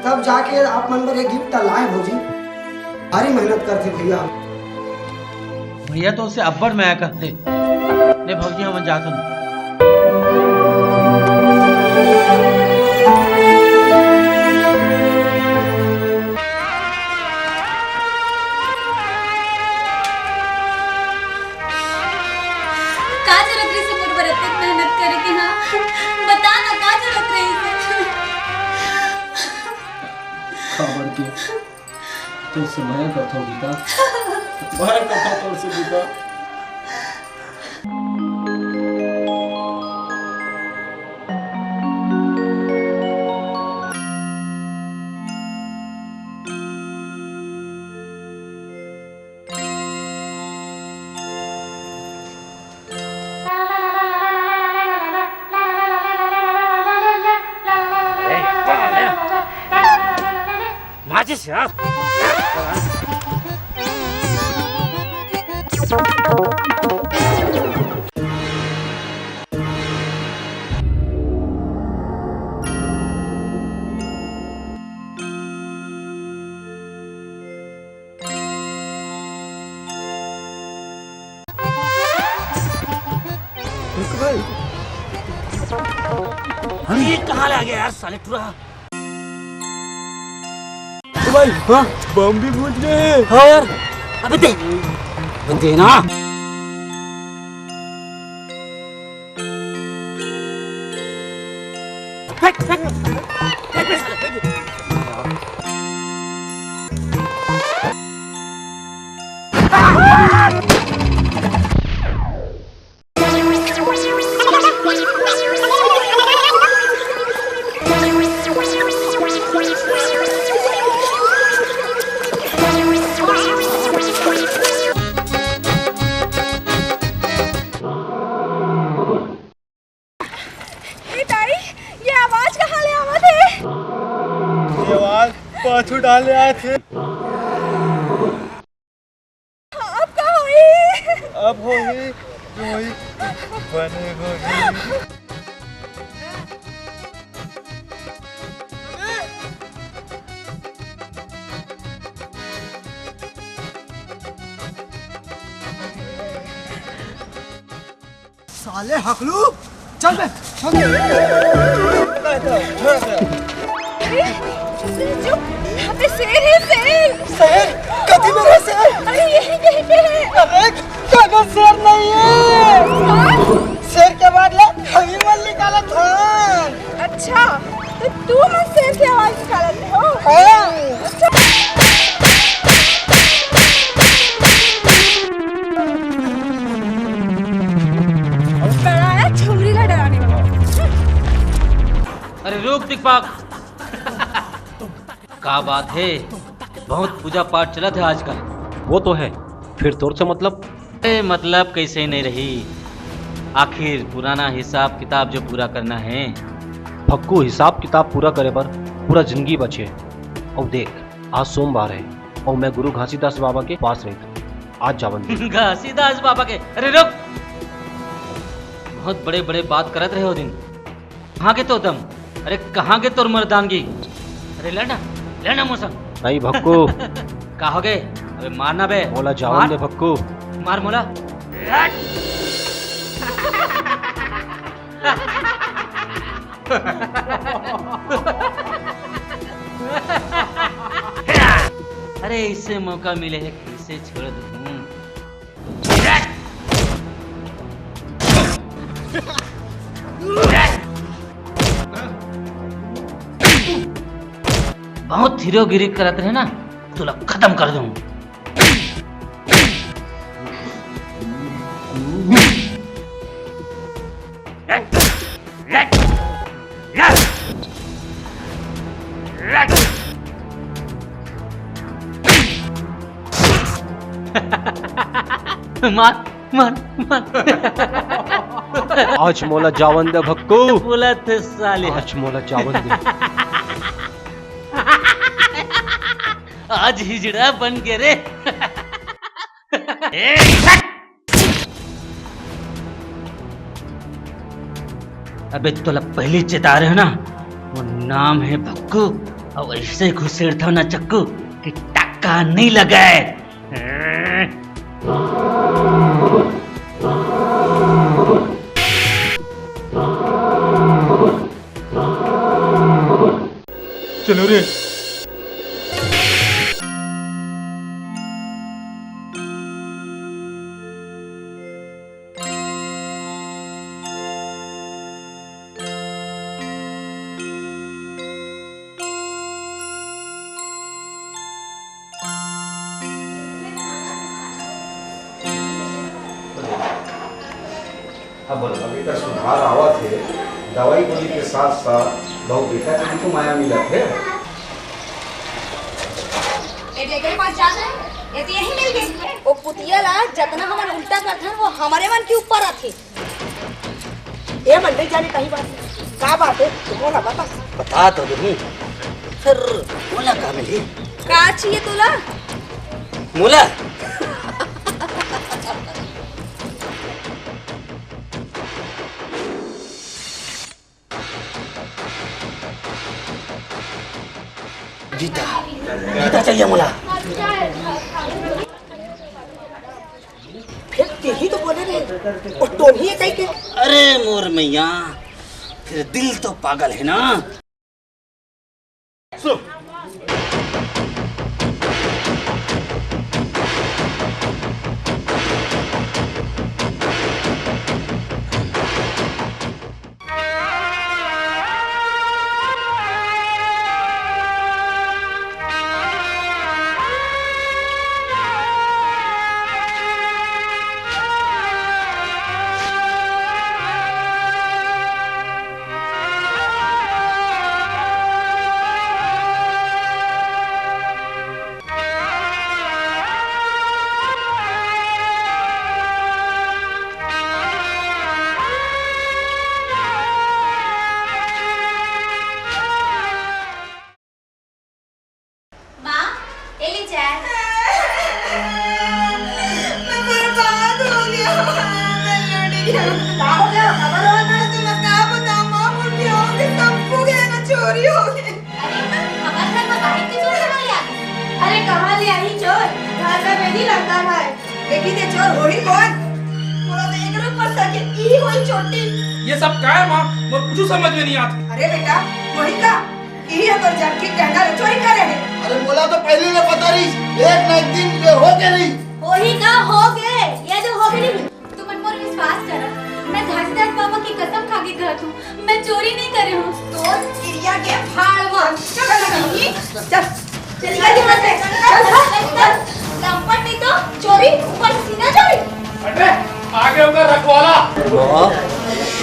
तब जाके आप मन बर ये गिफ्ट लाए भौजी। भारी मेहनत करथे भैया। भैया तो उसे अब्बड़ मया करथे। ले भौजी, हमन जाथन। का जरूरत रहिस मोर बर अतेक मेहनत करे के, हाँ? बता ना, का जरूरत रहिस? काबर के तोर से मया करथव गीता, मया करथव तोर से गीता। ए, माचिस यार। रुक भाई। अरे, ये कहाँ ले आ गया यार साले टुरा? ओ भाई, हाँ? बम भी फूट रहे हैं। हाँ यार, अबे दे, दे ना। फेंक, फेंक, फेंक दे साले, फेंक दे। ए दाई, ये आवाज कहाँ ले आवत हे? ये आवाज पाछू डाल ले आत हे। अब का होई? अब होई, जो होई, बने होई। साले हकलू, चल बे, चल। अरे, चुप, यहाँ पे शेर है, शेर। शेर? कति में रहे शेर? अरे, यहीं कहीं पे है। अरे, कहाँ शेर नहीं है? हाँ? शेर के बाद ले, हमी मन निकालत हन। अच्छा, तो तू मन शेर के आवाज निकालत हो? हाँ। अच्छा। बड़ा है छुमरी ला डराने वाला। अरे रुक दिखपाक, का बात है? बहुत पूजा पाठ चलत है आजकल। वो तो है, फिर तोर से मतलब? ए, मतलब कैसे नहीं रही, आखिर पुराना हिसाब किताब जो पूरा करना है। भक्कू, हिसाब किताब पूरा करे बर पूरा जिंदगी बचे। अउ देख, आज सोमवार है अउ मैं गुरु घासीदास बाबा के पास रहिथंव। आज जावन दे। घासीदास बाबा के? अरे रुक, बहुत बड़े बड़े बात करत रहे हो दिन। कहाँ गे तोर दम? अरे कहाँ गे तोर मर्दानगी? अरे लड़ ना, लड़ ना मोर संग। नहीं भक्कू। का हो गे? अबे मार ना बे। मोला जावन दे भक्कू। मार मोला। अरे इसे मौका मिले है, कैसे छोड़ दूं? बहुत हीरोगिरी करत रहे ना, तोला खत्म कर दूं। मार, मार, मार। आज मोला जावन दे भक्कू। बोला थे साले। आज मोला जावन दे। आज हिजड़ा बन गे रे। ए, हट! अबे तोला पहली चेता रहे ना, वो नाम है भक्कू, और ऐसे घुसेड़ता ना चक्कू कि टक्का नहीं लगे। चलो रे। हाँ, बोलो। अभी तक सुधार आवत हे, दवाई गोली के साथ साथ बहू बेटा के भी तो माया मिलत हे। ये देखे पास जात हे, ये तो यही मिल गई। वो कुतिया ला जतना हमन उल्टा करथन, वो हमरे मन के ऊपर आथे। ए मन नहीं जाने कहीं बात। का बात हे? तू मोला बता। बता तो दूँ। फिर मोला का मिली? का चाहिए तोला? मोला? गीता, गीता चाहिए मोला। फिर तेही तो बोले रे, वो टोनी है कहीं के। अरे मोर मैया, फिर दिल तो पागल है ना। माँ, ये ले चाय। मैं बर्बाद हो गया, मैं लुट गया। का हो गया? खबर हो ना? तुम्हें क्या बताऊँ माँ, मुझे हो गई, सब खो गया ना, चोरी हो गई। अरे, हमारे घर में बाहर के चोर कहाँ ले आ गए? अरे, कहाँ ले आई चोर? घर का बेटी लड़का है। लेकिन ये चोर होही कौन? मोला तो एकरो पर शक हे, ई होही चोटी। ये सब का हे माँ? मोर कुछ समझ में नहीं आत। अरे बेटा, वही का? इही ह तोर जानकी गहना ल चोरी करे हे। अरे मोला तो पहली ले पता रहिस, एक ना एक दिन ये होके रही। होही का होगे, ये जो होगे नहीं। तुमन मोर विश्वास करा, मैं घासीदास बाबा की कसम खा के कहत हूँ, मैं चोरी नहीं करे हूँ। तोर किरिया के फाड़ मार। चल, चल, चल, चल, चल, चल, चल, चल, चल, चल। लंपट नहीं तो चोरी, ऊपर सीना चोरी। हट रे, आगे ओकर रखवाला। माँ,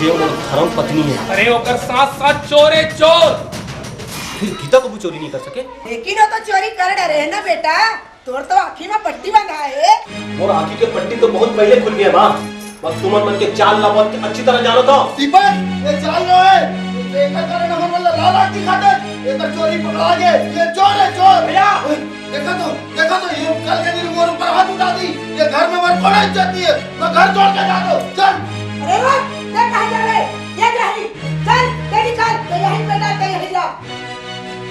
ये मोर धर्म पत्नी है। अरे, ओकर साथ साथ चोर है, चोर। फिर गीता को भी चोरी नहीं कर सके? लेकिन वो तो चोरी कर डरे है ना बेटा, तोर तो आँखी में पट्टी बंधा है। मोर आँखी के पट्टी तो बहुत पहले खुल गया माँ, बस तुमन मन के चाल ला बहुत अच्छी तरह जानो तो। दीपक, ये चाल लो है, ये एकर कारण हमन ला लाल आँख दिखाते, ये तो चोरी पकड़ा गए, ये चोर है चोर। भैया, देखा तो, देखा तो, ये कल के दिन मोर ऊपर हाथ उठा दी, ये घर में मोर कोनो इज्जत नहीं है, मैं घर छोड़ के जा दो, चल। अरे वाह, मैं कहाँ जा रहे? ये जा ही, चल, तेरी चल, तो यही बेटा, तो यही जा।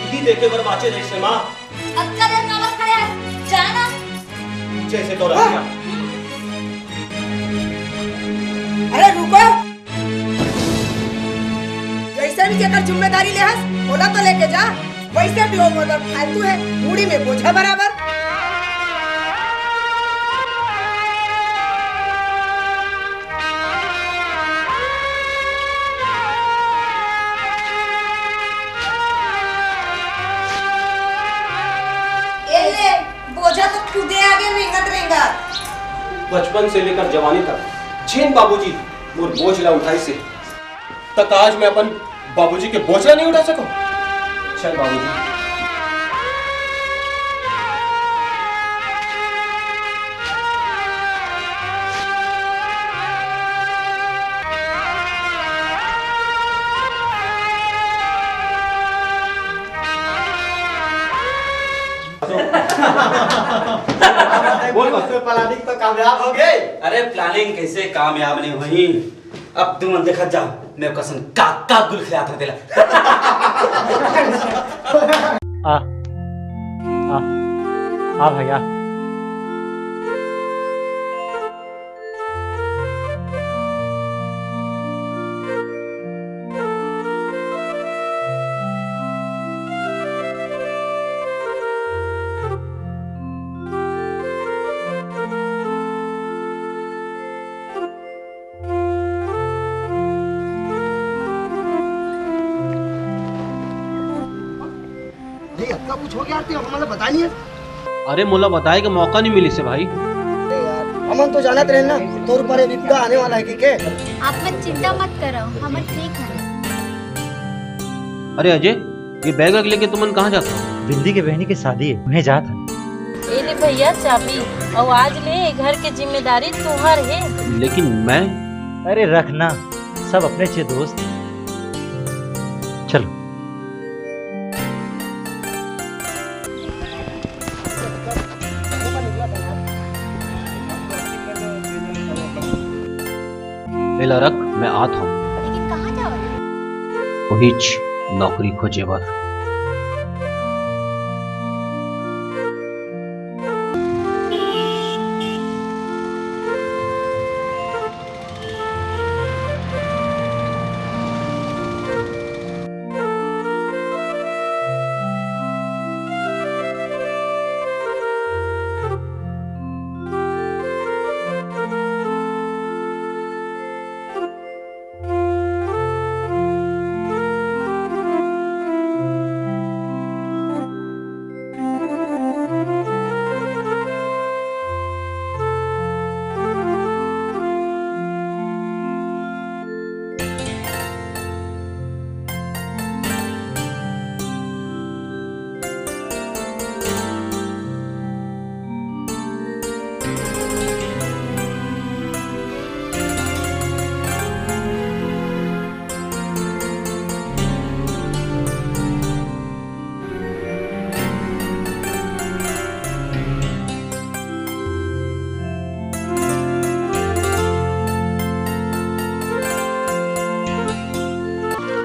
यही देखे बर बाचे रहिस हे माँ। अब का देर काबर खड़े हस? जा ना। पीछे से दौड़ा दिया। अरे रुको, जैसे भी जेकर जिम्मेदारी ले हस, ओला तो लेके जा। वैसे भी वो मदर फालतू है, मुड़ी में बोझा बराबर। रेंगत रेंगत। बचपन से लेकर जवानी तक जेन बाबूजी मोर बोझ ला उठाइस हे, तक आज मैं अपन बाबूजी के बोझ ला नहीं उठा सकूं। चल बाबूजी। बोल बस। प्लानिंग तो कामयाब हो गई। अरे प्लानिंग कैसे कामयाब नहीं हुई? अब तुमन देखत जा, मैं कसन का का गुल खिलात हूं तेला। आ, आ, आ भाई आ। नहीं, अतका कुछ हो गया तें, हमन ला बताय नहीं हे। अरे, मोला बताय के मौका नहीं मिलिस हे भाई। अरे यार, हमन तो जानत रहेन ना, तोर ऊपर ये विपदा आने वाला हे कि के? आप मन चिंता मत करव, हमन ठीक हन। अरे अजय, ये बैग वैग लेके तुमन कहाँ जात हो? बिंदी के बहिनी के शादी हे, उहें जात हन। ए ले भैया चाबी, अउ आज ले ए घर के जिम्मेदारी तुहर हे। लेकिन मैं? अरे रख ना, सब अपने छे दोस्त। चलो। एला रख, मैं आत हूँ। लेकिन कहाँ जाओगे? वहीच नौकरी खोजे बर।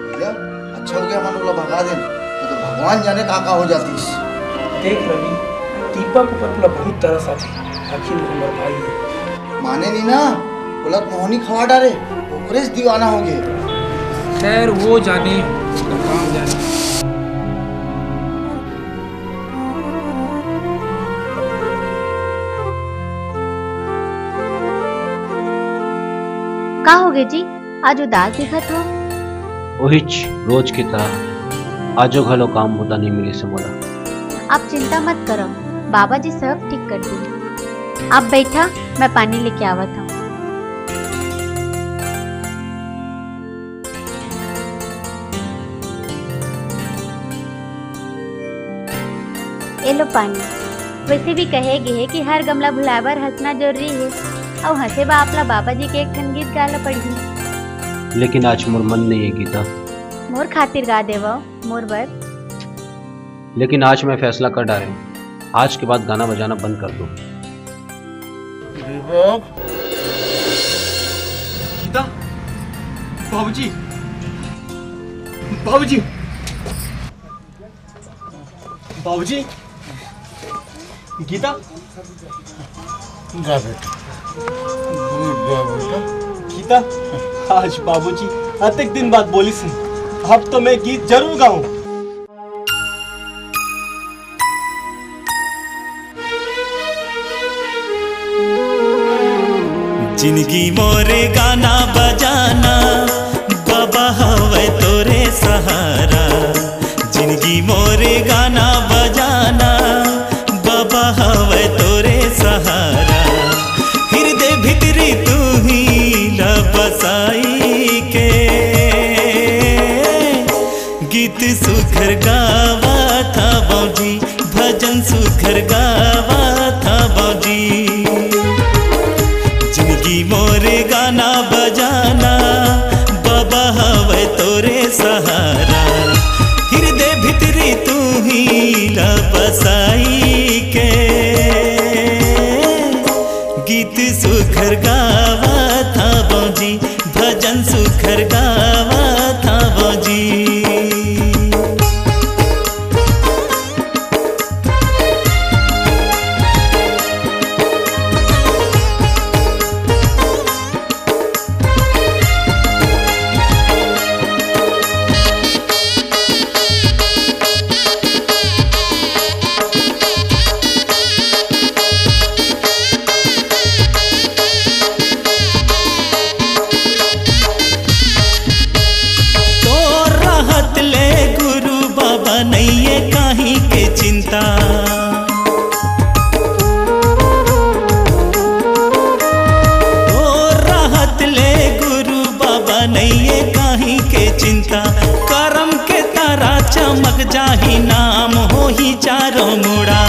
भैया, अच्छा हो गया हमन ओला भगा देन, नहीं तो भगवान जाने का का हो जातिस। देख रवि, दीपक ऊपर तोला बहुत तरस आथे, आखिर वो हमर भाई हे। माने नहीं ना, ओला मोहनी खवा डारे, ओकरे से दीवाना हो गे। खैर, वो जाने, उसका काम जाने। का हो गे जी, आज उदास दिखत हो? ओहिच रोज की तरह आजो घलो काम बुता नहीं मिलिस हे मोला। आप चिंता मत करो, बाबा जी सब ठीक कर देंगे। आप बैठा, मैं पानी लेके आवत हूँ। ए लो पानी। वैसे भी कहे गे हे कि हर गम ला भुलाए बर हंसना जरूरी हे, अउ हंसे बर आप ला बाबा जी के एक ठन गीत गाए ला पड़ही। लेकिन आज मोर मन नहीं हे गीता। मोर खातिर गा देवव, मोर बर। लेकिन आज मैं फैसला कर डारे हूँ, आज के बाद गाना बजाना बंद कर दूँ। दीपक। गीता, बाबूजी, बाबूजी, बाबूजी, गीता। जा बेटा, दूध जा बेटा। गीता, आज बाबूजी अतेक दिन बाद बोलिस हे, अब तो मैं गीत जरूर गाऊं। जिंदगी मोरे गाना बजाना, बाबा हवय तोरे सहारा। जिंदगी मोरे गाना बजाना, बाबा हवय तोरे सहारा। साई के गीत सुघर गावत हवं जी, भजन सुघर गावत हवं जी। तोर रहत ले गुरु बाबा नइये काहीं के चिंता। तोर रहत ले गुरु बाबा नइये काहीं के चिंता। करम के तारा चमक जाही, नाम होही चारों मुड़ा।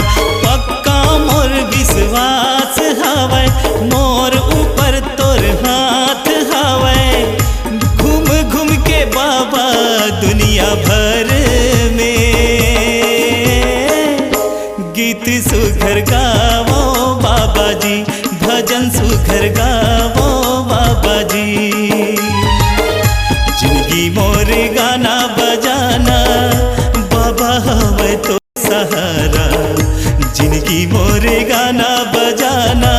पक्का मोर विश्वास हवय, मोर ऊपर तोर हाथ हवय। घूम घूम के बाबा दुनिया भर में गीत सुघर गावो बाबा जी, भजन सुघर गावो बाबा जी। जिंदगी मोर गाना बजाना, बाबा हवय तो सहारा। जिंदगी मोर गाना बजाना,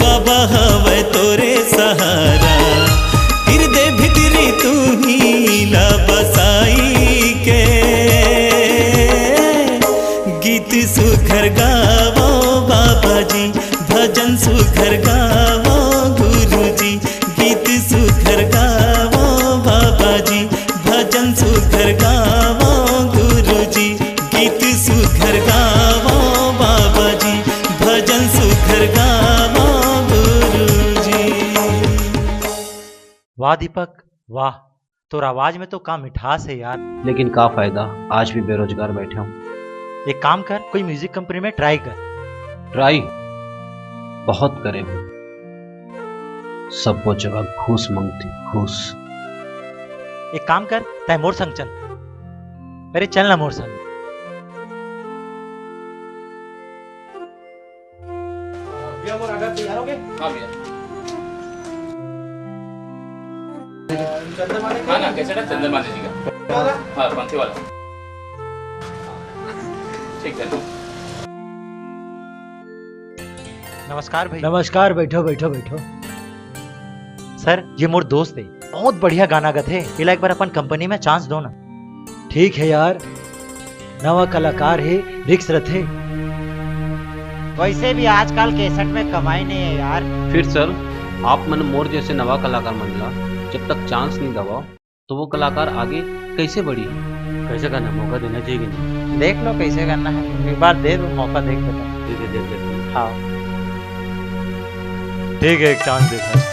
बाबा हवय तोरे सहारा। हृदय भीतरी तुही ला बसाई के गीत सुघर गावो बाबा जी, भजन सुघर गावो गुरु जी। गीत सुघर गावो बाबा जी, भजन सुघर गावो गुरु जी। गीत सुघर गावो बाबा जी, भजन सुघर गावो गुरु जी। वाह दीपक, वाह। तोर आवाज में तो का मिठास है यार। लेकिन का फायदा, आज भी बेरोजगार बैठे हूँ। एक काम कर, कोई म्यूजिक कंपनी में ट्राई कर। ट्राई बहुत करे हूँ, सब वो जगह घूस मांगती, घूस। एक काम कर, तै मोर संग चल। अरे चल ना मोर संग। भैया, मोर order तैयार हो गए? हाँ भैया। चंदन वाले हाँ ना, कैसे ना चंदन वाले जी का? वाला? हाँ, पंथी वाला। ठीक है। नमस्कार भैया। नमस्कार, बैठो, बैठो, बैठो। सर, ये मोर दोस्त है, बहुत बढ़िया गाना गाथे। एला एक बार अपन कंपनी में चांस दो ना। ठीक है यार, नवा कलाकार हे, रिस्क रथे। वैसे भी आजकल कैसेट में कमाई नहीं है यार। फिर सर, आप मन मोर जैसे नवा कलाकार मन ला जब तक चांस नहीं दवा, तो वो कलाकार आगे कैसे बढ़ी? कैसे करना, मौका देना चाहिए कि नहीं? देख लो कैसे करना है, एक बार दे दो मौका, देख बेटा। ठीक है, देख लेते हैं। हाँ। ठीक है, एक चांस देखा।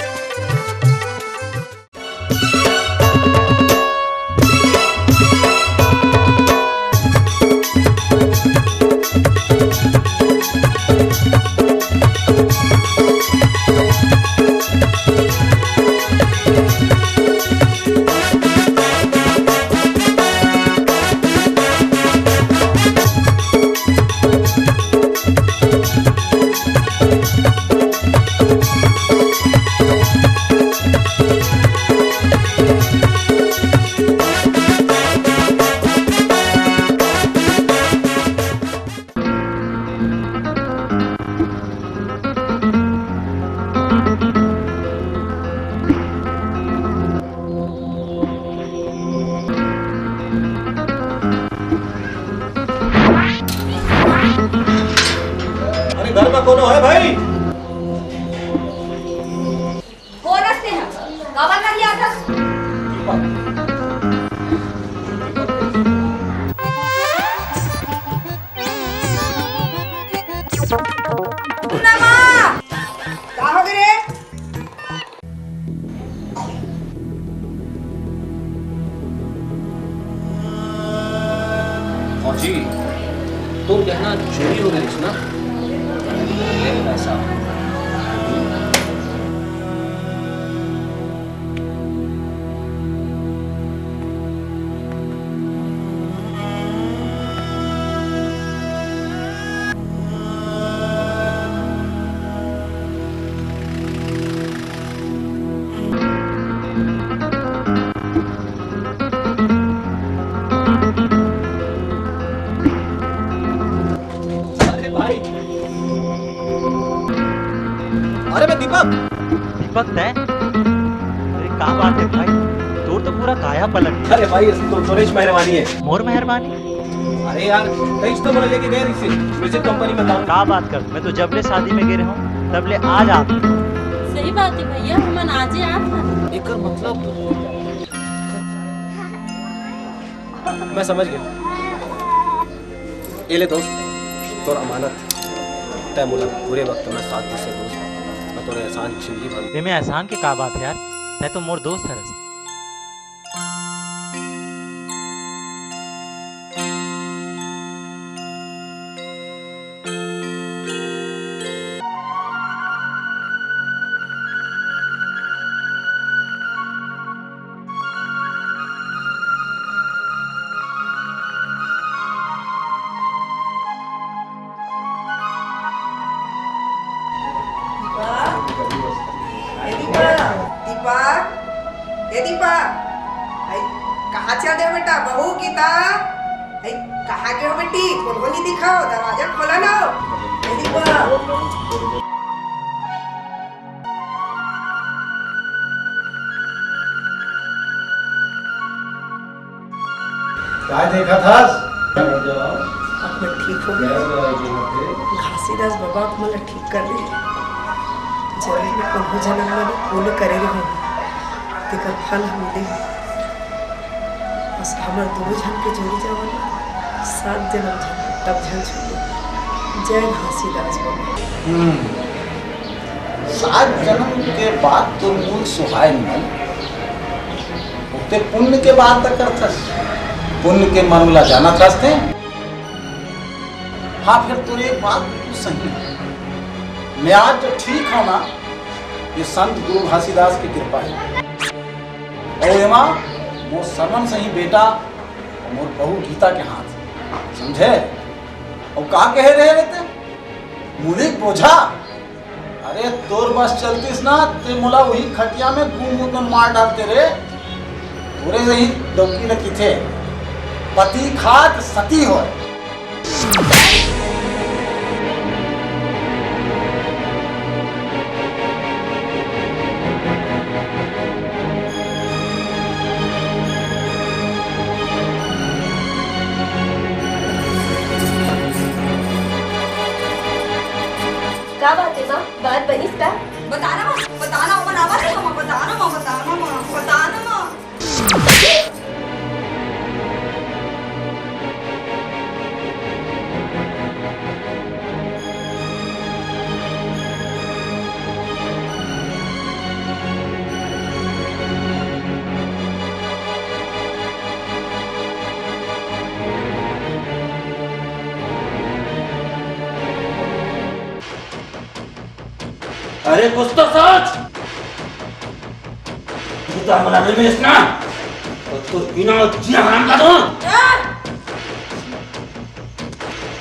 अरे घर में कोनो है भाई? कोन रस्ते ह? काबर लगियाथस? पूनम! का होगे रे? फौजी, तोर गहना चोरी हो गइस ना? ले पैसा। दीपक, तैं? अरे, का बात है भाई, तोर तो पूरा काया पलट गया। अरे भाई, तो तोरेच मेहरबानी है। मोर मेहरबानी? अरे यार, तैंच तो मोला लेके गए रहिसे म्यूजिक कंपनी में काम। का बात कर, मैं तो जब ले शादी में गए रहूं, तब ले आज आत। सही बात है भैया, हमन आजे आत हन। एकर मतलब मैं समझ गया। ये ले दोस्त, तोर अमानत। तै मोला बुरे वक्त में साथ दिसे दोस्त, मैं तोर एहसान जिंदगी भर। एमे एहसान के का बात है यार, तै तो मोर दोस्त हरस। दीपक, ए दीपक, ए दीपक, आई, कहाँ चल दे बेटा? बहू गीता, आई, कहाँ गए हो बेटी? कोल्हो नहीं दिखाओ, दरवाजा खोला ना। ए दीपक। काय देखत हस? अब मैं ठीक हो गया। घासीदास बाबा आप मोला ठीक कर दे। जरूर मैं कोनो जन्म में पुण्य करे रहूं, तेकर फल हम मिले। बस हमर दू झन के जोड़ी जावल, सात जन्म झन तब झन छूटे। जय घासीदास बाबा। हम्म। सात जन्म के बाद तो मूल सुहाय नहीं। ते पुण्य के बात करथस, पुण्य के मन ला जानत हस ते? हाँ, फिर तोर एक बात तो सही है। मैं आज जो ठीक हूँ ना, ये संत गुरु घासीदास की कृपा है। और एमा मोर सरमन सही बेटा और मोर बहू गीता के हाथ, समझे? और का कहे रहे रहते? मुनिक बोझा। अरे तोर बस चलतीस ना, ते मोला वही खटिया में गूं गूं में मार डालते रे। तोरे यही डौकी ल किथे, पति खात सती होय। का बात है माँ? बात बनिस का? बताना माँ, बताना, ओमन आवा थे माँ, बताना माँ, बताना माँ, बताना माँ। अरे कुछ तो सोच। तू तो हमारा नहीं बेचना। और तू बिना जिया हराम का दो।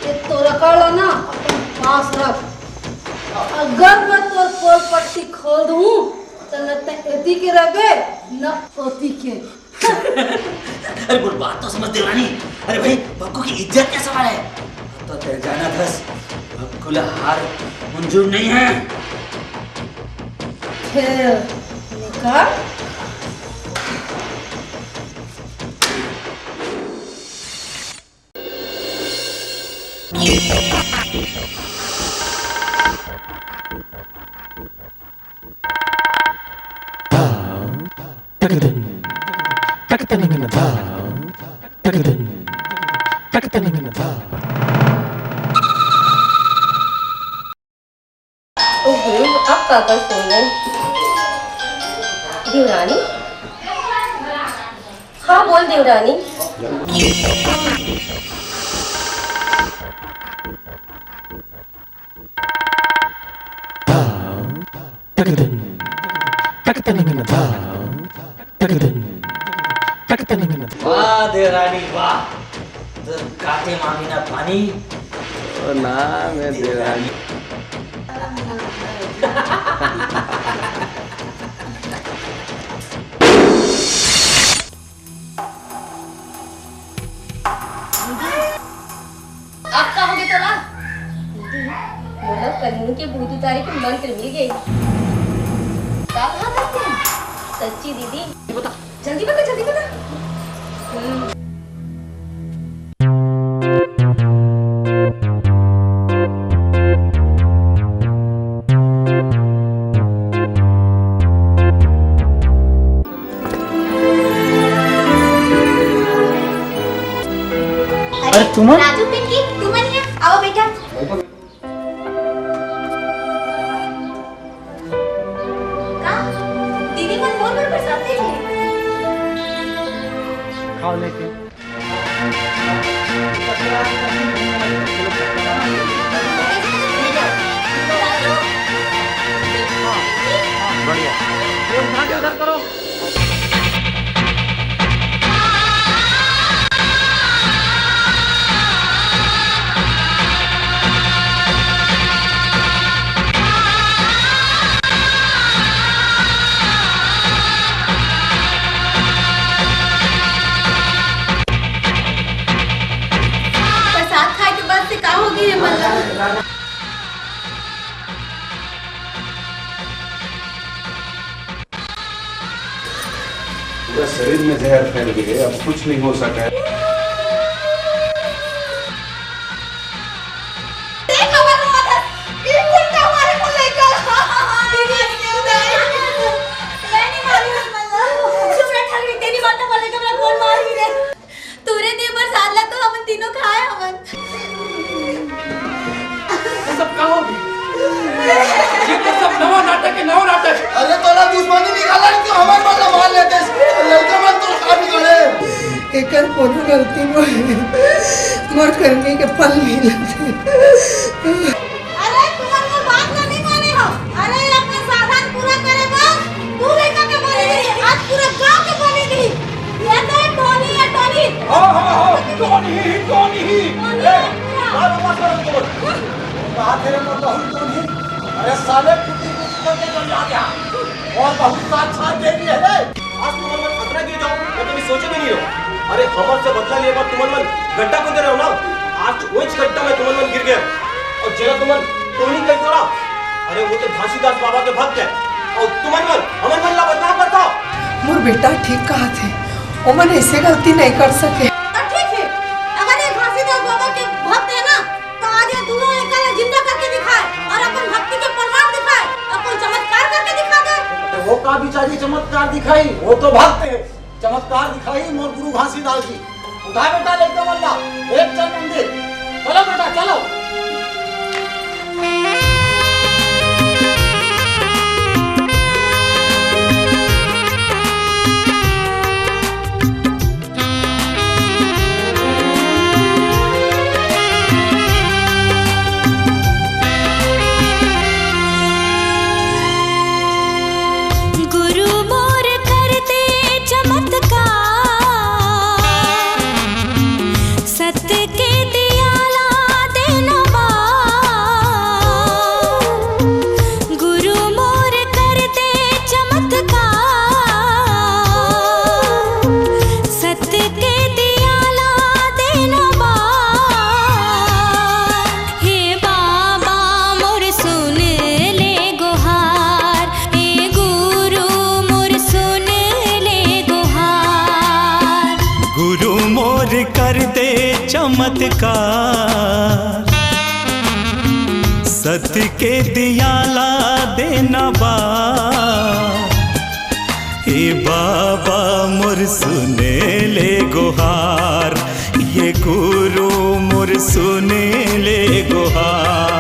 ये तो रखा लो ना, अपन पास रख। अगर मैं तोर पोल पट्टी खोल दूं, तो न ते एती के रहबे, न ओती के। अरे मोर बात तो समझ देवरानी। अरे भाई, भक्कू की इज्जत का सवाल है। तो ते जाना थस, भक्कू ला हार मंजूर नहीं है। फिर निकाल। Takadin. Takatanaganata. Takadin. Takatanaganata. ओहो, अब काकर फोन है? देवरानी? हाँ, बोल देवरानी। Takadin. Takatanaganata. Takadin. Takatanaganata. वाह देवरानी वाह, तो काटे मामी ना पानी। ओ ना मैं देवरानी। अब का होगे तोला? मोला कन्हू के भूत उतारे के मंत्र मिल गई। का भागत हे? सच्ची दीदी। ये बता। जल्दी बता, जल्दी बता। हम्म। अरे, तुमन? राजू, पिंकी, तुमन यहाँ आओ बेटा। का? दीदी मन मोर बर प्रसाद दे दे। खाओ लेके। बढ़िया। ये उठा के उधर करो। प्रसाद खाए के बाद से का हो गई है मतलब? पूरा शरीर में जहर फैल गए, अब कुछ नहीं हो सका है। तोरे दे प्रसाद ला तो हमन तीनों खाए हमन। ये सब का हो गई? ये तो सब नवा नाटक है, नवा नाटक। अरे तोला दुश्मनी निकाला है, तू हमर मन ला मार लेते। लड़का मन तो का बिगाड़े। एकर कोनो गलती नोहे। मोर करनी के फल मिलत हे। अरे तुमन मोर बात ला नहीं माने हो। अरे अपन साधन पूरा करे बर तू लड़का के बने नहीं, आज पूरा गांव के बने नहीं। ये तो टोनी है, टोनी। हाँ, हाँ, हाँ, टोनी ही, टोनी ही। टोनी ए, है पूरा। बात मत करो तुम। बात है रे, मैं बहुत टोनी। अरे साले, कुत्ती को करके चल जा गया। और बहुत साथ साथ दे दिए रे। आज तुम मतलब खतरा गिर जाओ, मैं कभी सोचे भी नहीं हो। अरे हमर से बदला लिए बर तुमन मन गड्ढा खोदे रहो ना, आज वही गड्ढा में तुमन मन गिर गए। और जेला तुमन टोनी कह दो ना, अरे वो तो घासीदास बाबा के भक्त है। और तुमन मन हमन मन ला बदनाम करता। मोर बेटा ठीक कहा थे, ओमन ऐसे गलती नहीं कर सके। तो ठीक है, अगर ये घासीदास बाबा के भक्त है ना, तो आज ये दोनों एका ला जिंदा करके दिखाए और अपन भक्ति के प्रमाण दिखाए, अपन चमत्कार करके दिखा दे। अरे वो का बिचारी चमत्कार दिखाई, वो तो भक्त है। चमत्कार दिखाई मोर गुरु घासीदास जी। उठा बेटा, लेके बंदा, एक चल मंदिर। चलो बेटा, चलो। गुरु मोर कर दे चमत्कार, सत्य के दिया ला देना बार। गुरु मोर कर दे चमत्कार, सत्य के दिया ला देना बार। हे बाबा मोर सुन ले गुहार, हे गुरु मोर सुन ले गुहार। गुरु मोर कर दे चमत्कार, सत्य के दिया ला देना बार। हे बाबा मोर सुन ले गुहार, ये गुरु मोर सुन ले गुहार।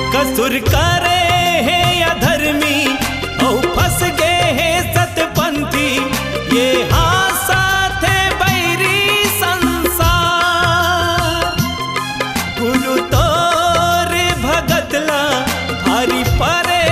कसुर करे हे अधर्मी, अउ फंस गे हे सतपंथी, ये हा साथे बैरी संसार। गुरु तोर भगत ला भारी परे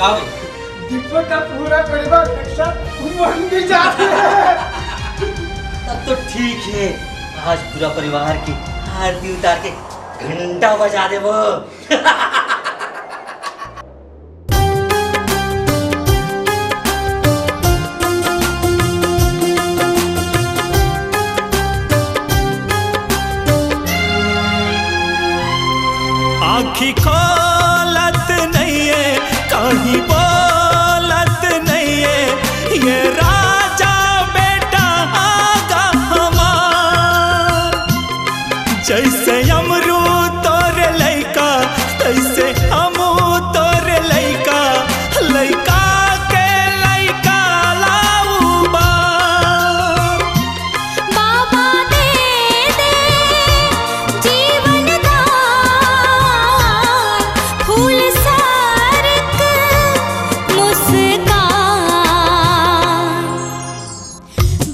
का रे? दीपक का पूरा परिवार एक साथ मंदिर जात हे। तब तो ठीक है, आज पूरा परिवार की आरती उतार के घंटा बजा देबो। आँखी खोलत नइये, कहीं बोलत नइये, ये राजा बेटा आगा हमार। जैसे अमरूद तोरे लइका, तैसे हमू तोरे लइका, लइका के लइका लाऊ बा। बाबा दे दे जीवन दान, फूल सरक मुस्कान।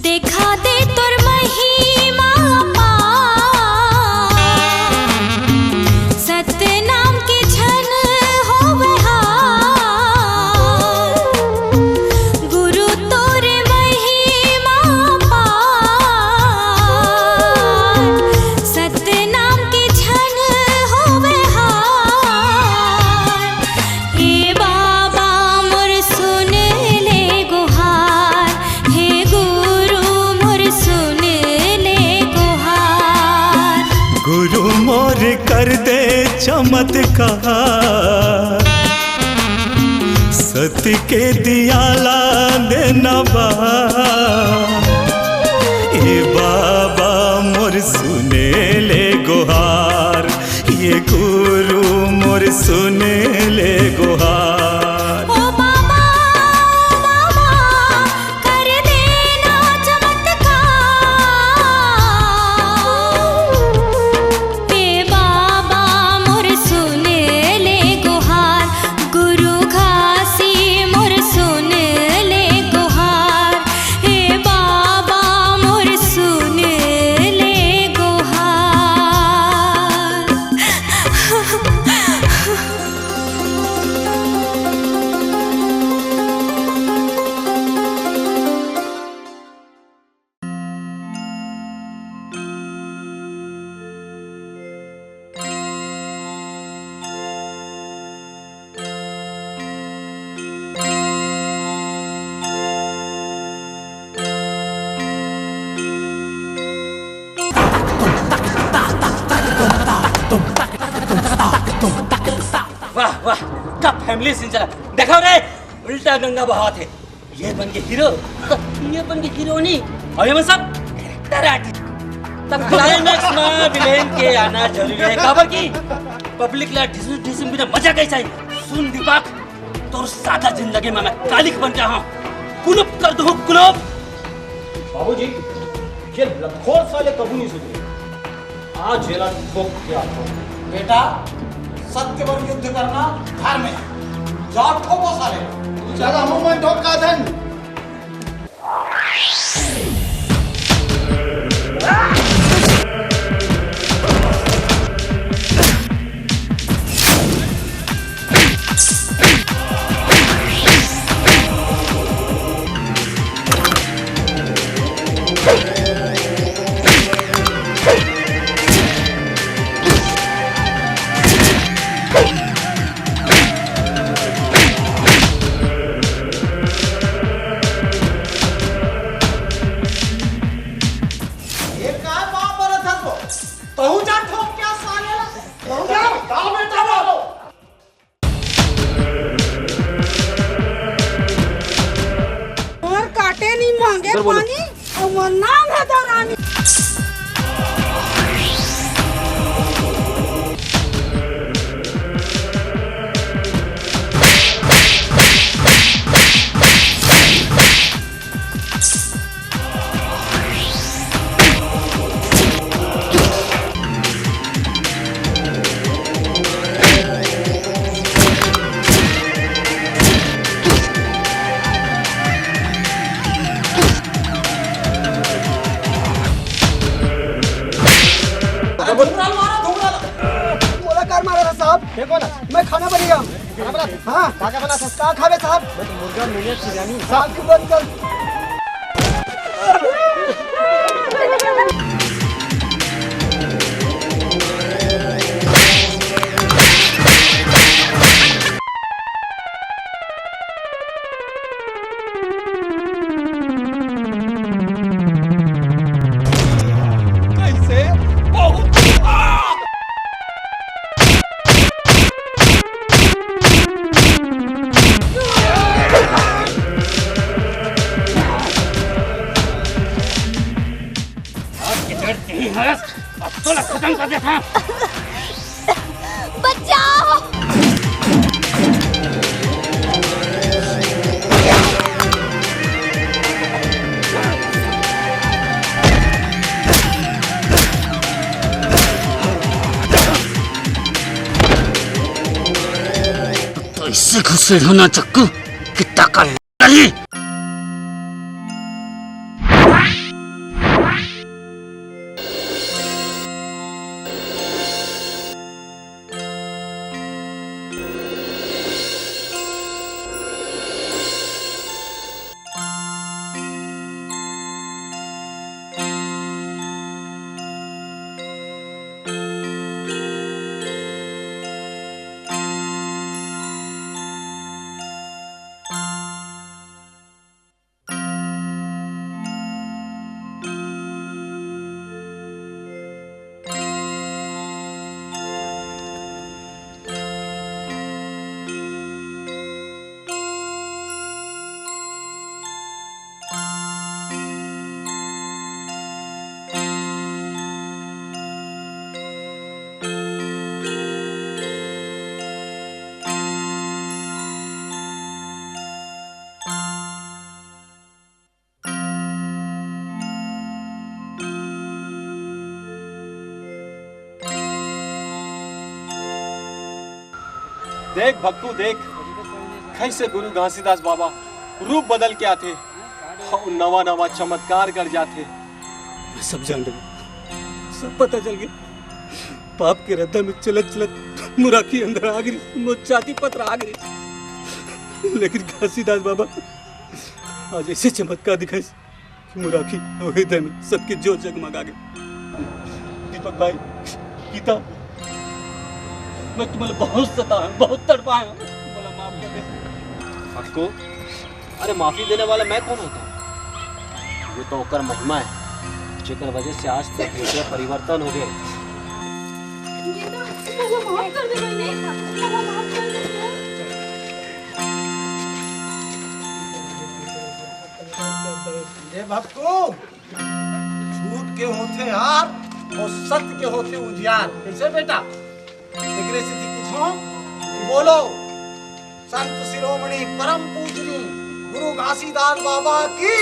देखा दे तोर महिमा अपार, सतनाम के झन होवे हार। गुरु तोर महिमा अपार, सतनाम के झन होवे हार। हे बाबा मोर सुन ले गुहार, हे गुरु मोर सुन ले गुहार। गुरु मोर कर दे चमत्कार, सत के दियाला देना बा। ए बाबा मोर सुने ले गुहार, ये गुरु मोर सुने ले गुहार। ओ बाबा, बाबा, कर देना चमत्कार। हे बाबा मोर सुन ले गुहार, गुरु घासी मोर सुन ले गुहार। हे बाबा मोर सुन ले गुहार। वाह वाह, का फैमिली सीन चला। देखो रे, उल्टा गंगा बहात है। ये बन के हीरो, ये बन के हीरोनी, और ये मन सब कैरेक्टर आर्टिस्ट। तब क्लाइमैक्स में विलेन के आना जरूरी है, काबर कि पब्लिक ला ढिसुम ढिसुम बिना मजा कैसे आई? सुन दीपक, तोर सादा जिंदगी में मैं कालिक बन गया हूँ, कुलूप कर दूँ कुलूप। बाबूजी, ये लतखोर साले कबू नहीं सुधरे। आज एला ठोक के आथो। बेटा, सत्य बर युद्ध करना धर्म है। जा ठोको साले। चल, हमू मन ठोक का धन। ये का बाप बनत हस वो? तहू जा ठोक क्या साले ला? तहू जा, का बेटा बोलो? मोर काटे नी मांगे इधर बोलो। पानी, अउ मोर नाम है दौरानी। देखो ना, मैं खाना बनेगा। खाना बना? हाँ। का का बना था? का खावे साहब? मैं तो मुर्गा, मिनट, बिरयानी। साहब की बंद कर। कैसे? बहुत। आज के डर नहीं है, अब तो खत्म कर देता। बचाओ। तो इससे घुसेड़ो ना चक्कू, कितना कर नहीं। देख भक्कू, देख, कैसे गुरु घासीदास बाबा रूप बदल के आथे अउ नवा नवा चमत्कार कर जाथे। मैं सब जान डरेंव, सब पता चल गे। पाप के रद्दा में चलत चलत मोर आँखी अंधरा गे रिहिस, मोर छाती पथरा गे रिहिस, लेकिन घासीदास बाबा आज ऐसे चमत्कार दिखाइस कि मोर आँखी अउ हृदय में सत के ज्योत जगमगा गे। दीपक भाई, गीता, मैं तुम्हें बहुत सताया हूँ, बहुत तड़पाया हूँ, मुझे माफ कर दे। भक्कू, अरे, माफी देने वाला मैं कौन होता हूँ? ये तो ओकर महिमा है, जेकर वजह से आज तक हृदय परिवर्तन हो गए। ये तो मुझे माफ कर दे भाई, मुझे माफ कर दे। ये भक्कू, झूठ के होथे हार अउ सत्य के होथे उजियार। कैसे बेटा? एकरे सेती पूछो, बोलो, संत शिरोमणि परम पूजनी गुरु घासीदास बाबा की।